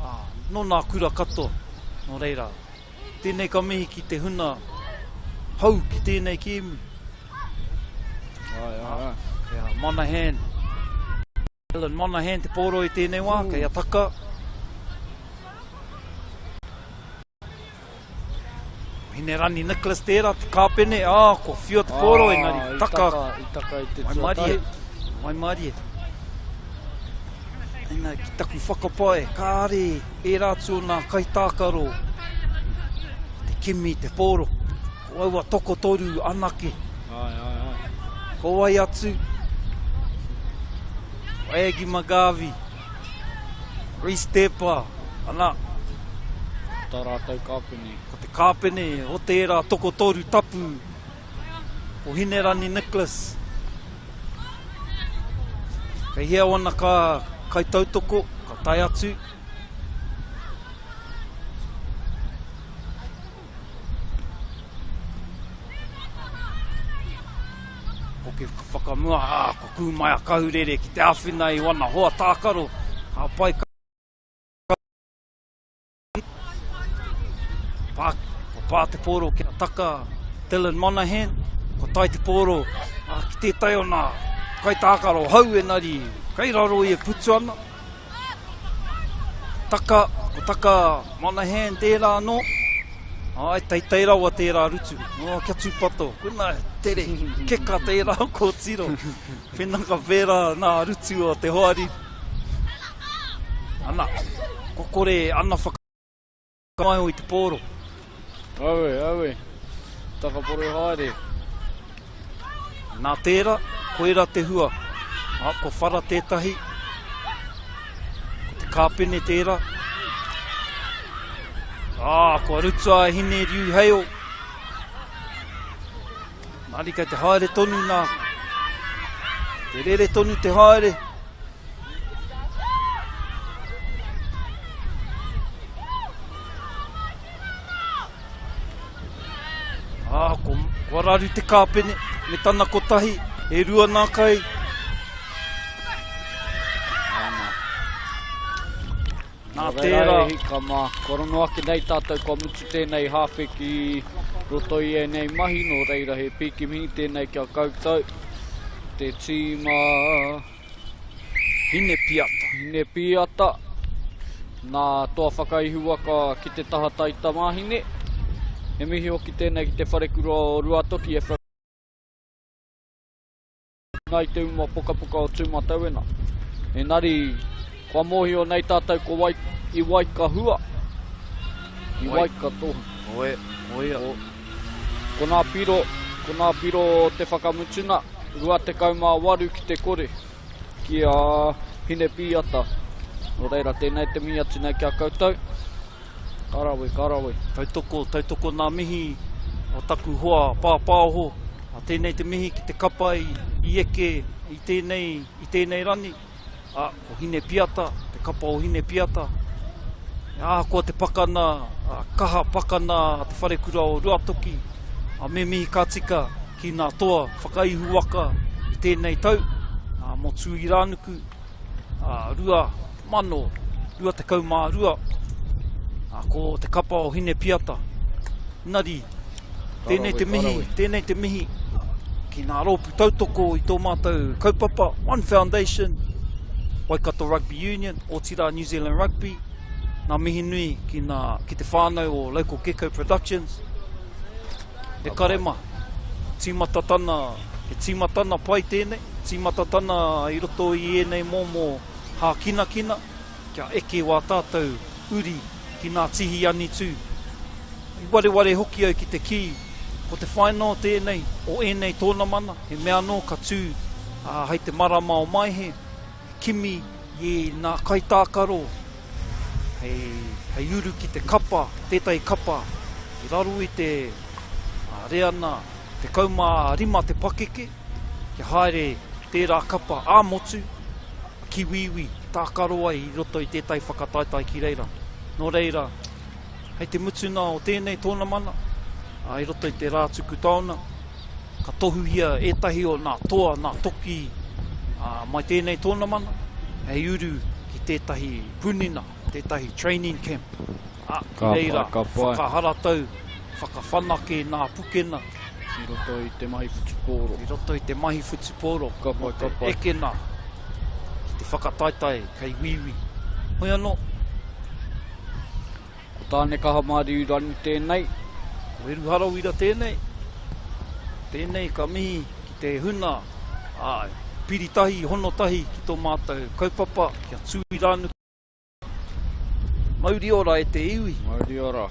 ā, nō nā kura katoa. Nō reira, tēnei ka mihi ki te huna hou ki tēnei kēmu. Āe, āe, āe. Kei a Monahan. Alan Monahan te pōro i tēnei wā, kei a Taka. Hinerani Nicholas tērā, te kāpene, ā, kua whiua te pōro, ah, engari taka. I taka i te tuatahi. Waimarie. Ina, ki taku whakapae, kāre ērā atu o nā kaitākaro te kimi te pōro. Ko aua tokotoru anake. Ai, ai, ai. Ko wai atu? Ko Aggie McGarvey. Reece Tepa, ana. Tā rātou kāpene. Ko te kāpene o tērā tokotoru tapu, ko Hinerani Nicholas. Kei hea wana ka kaitautoko, ka tae atu. Koke whakamua, ā, ko Kūmaea Kahurere ki te āwhina i wana hoa tākaro. Ka pai ka... Pā, ko pā te pōro ki a Taka Dylan Monahan, ko tae te pōro ā, ki tētahi o nā kaitākaro hou enari kei raro i e putu ana. Taka, ko Taka Monahan tērā anō. Ai, teitei rawa tērā rutu. Oh, kia tūpato. Koina, tere, keka tērā kōtiro. Pēnā ka pērā nā rutu o te hoari. Ana, ko kore ana whaka... Maio i te pōro. Aue, aue. Takaporo haere. Nā tērā, koira te hua. A, ko whara tētahi. Ko te kāpene tērā. Ā, kua rutua a Hine Riu Heio. Nā rika te haere tonu nā. Te rere tonu te haere. Ā, ko, kua raru te kāpene me tana kotahi, e rua nā kai. Nā tērā. E hika mā, kua rongo ake nei tātou kua mutu tēnei hāwhe ki roto i ēnei mahi, nō reira he pīki mihi tēnei ki a koutou, te tīma... Hine Piata. Hine Piata, nā toa whakaihuwaka ki te taha taitamāhine. He mihi hoki tēnei ki te wharekura o Ruatoki e Ngai te uma pokapoka o Tūmatauena. Engari, kua mōhio nei tātou ko wai, i wai ka hua, i wai ka tohu. Oe, oia. Ko, ko nā piro, ko nā piro o te whakamutuna, 28 ki te kore, ki a Hinepīata. Nō reira, tēnei te mihi atu nei ki a koutou. Ka rawe, ka rawe. Tautoko, tautoko nā mihi o taku hoa pāpāoho. A tēnei te mihi ki te kapa i, i eke i tēnei, i tēnei rani. A, ko Hine Piata, te kapa o Hine Piata. E ahakoa te pakana, a, kaha pakana a te wharekura o Ruatoki, a me mihi ka tika ki nā toa whakaihu waka i tēnei tau, a, mō Tūirānuku, a, 2022, ā, ko te kapa o Hinepiata. Nari, tēnei te mihi, tēnei te mihi ki ngā rōpū tautoko i tō mātou kaupapa, One Foundation, Waikato Rugby Union, otirā New Zealand Rugby, ngā mihi nui ki, nā, ki te whānau o Local Gecko Productions, E kare ma, tīmata tana, he tīmatana pai tēnei, tīmata tana i roto i ēnei momo hākinakina, kia eke wā tātou uri ki nā tihi anitū. I wareware hoki au ki te kī, ko te whaina o tēnei, o ēnei tōnamana, he mea anō ka tū hei te marama o Maehe, he kimi. I nā kaitākaro hei, hei uru ki te kapa, tētahi kapa i raro i te reana 15 te pakeke, kia haere tērā kapa ā-motu, ki Wīwī, tākaro ai i roto i tētahi whakataetae ki reira. Nō reira, hei te mutuna o tēnei tōnamana, ā, i roto i te rā tuku taona, ka tohuhia ētahi o nā toa, nā toki, ā, mai tēnei tōnamana, hei uru ki tētahi punina, tētahi training camp, ā, ki reira, whakaharatau, whakawhanake nā pukena. I roto i te mahi whutupōro. I roto i te mahi whutupōro. Ka pai, ka pai. Ekena ki te whakataetae kei Wīwī. Hoi anō. Ko Tānekaha Māriurangi tēnei. Ko Eru Harawira tēnei. Tēnei ka mihi ki te huna, āe, piri tahi, hono tahi ki tō mātou kaupapa kia tū i rānuku. Mauri ora e te iwi. Mauri ora.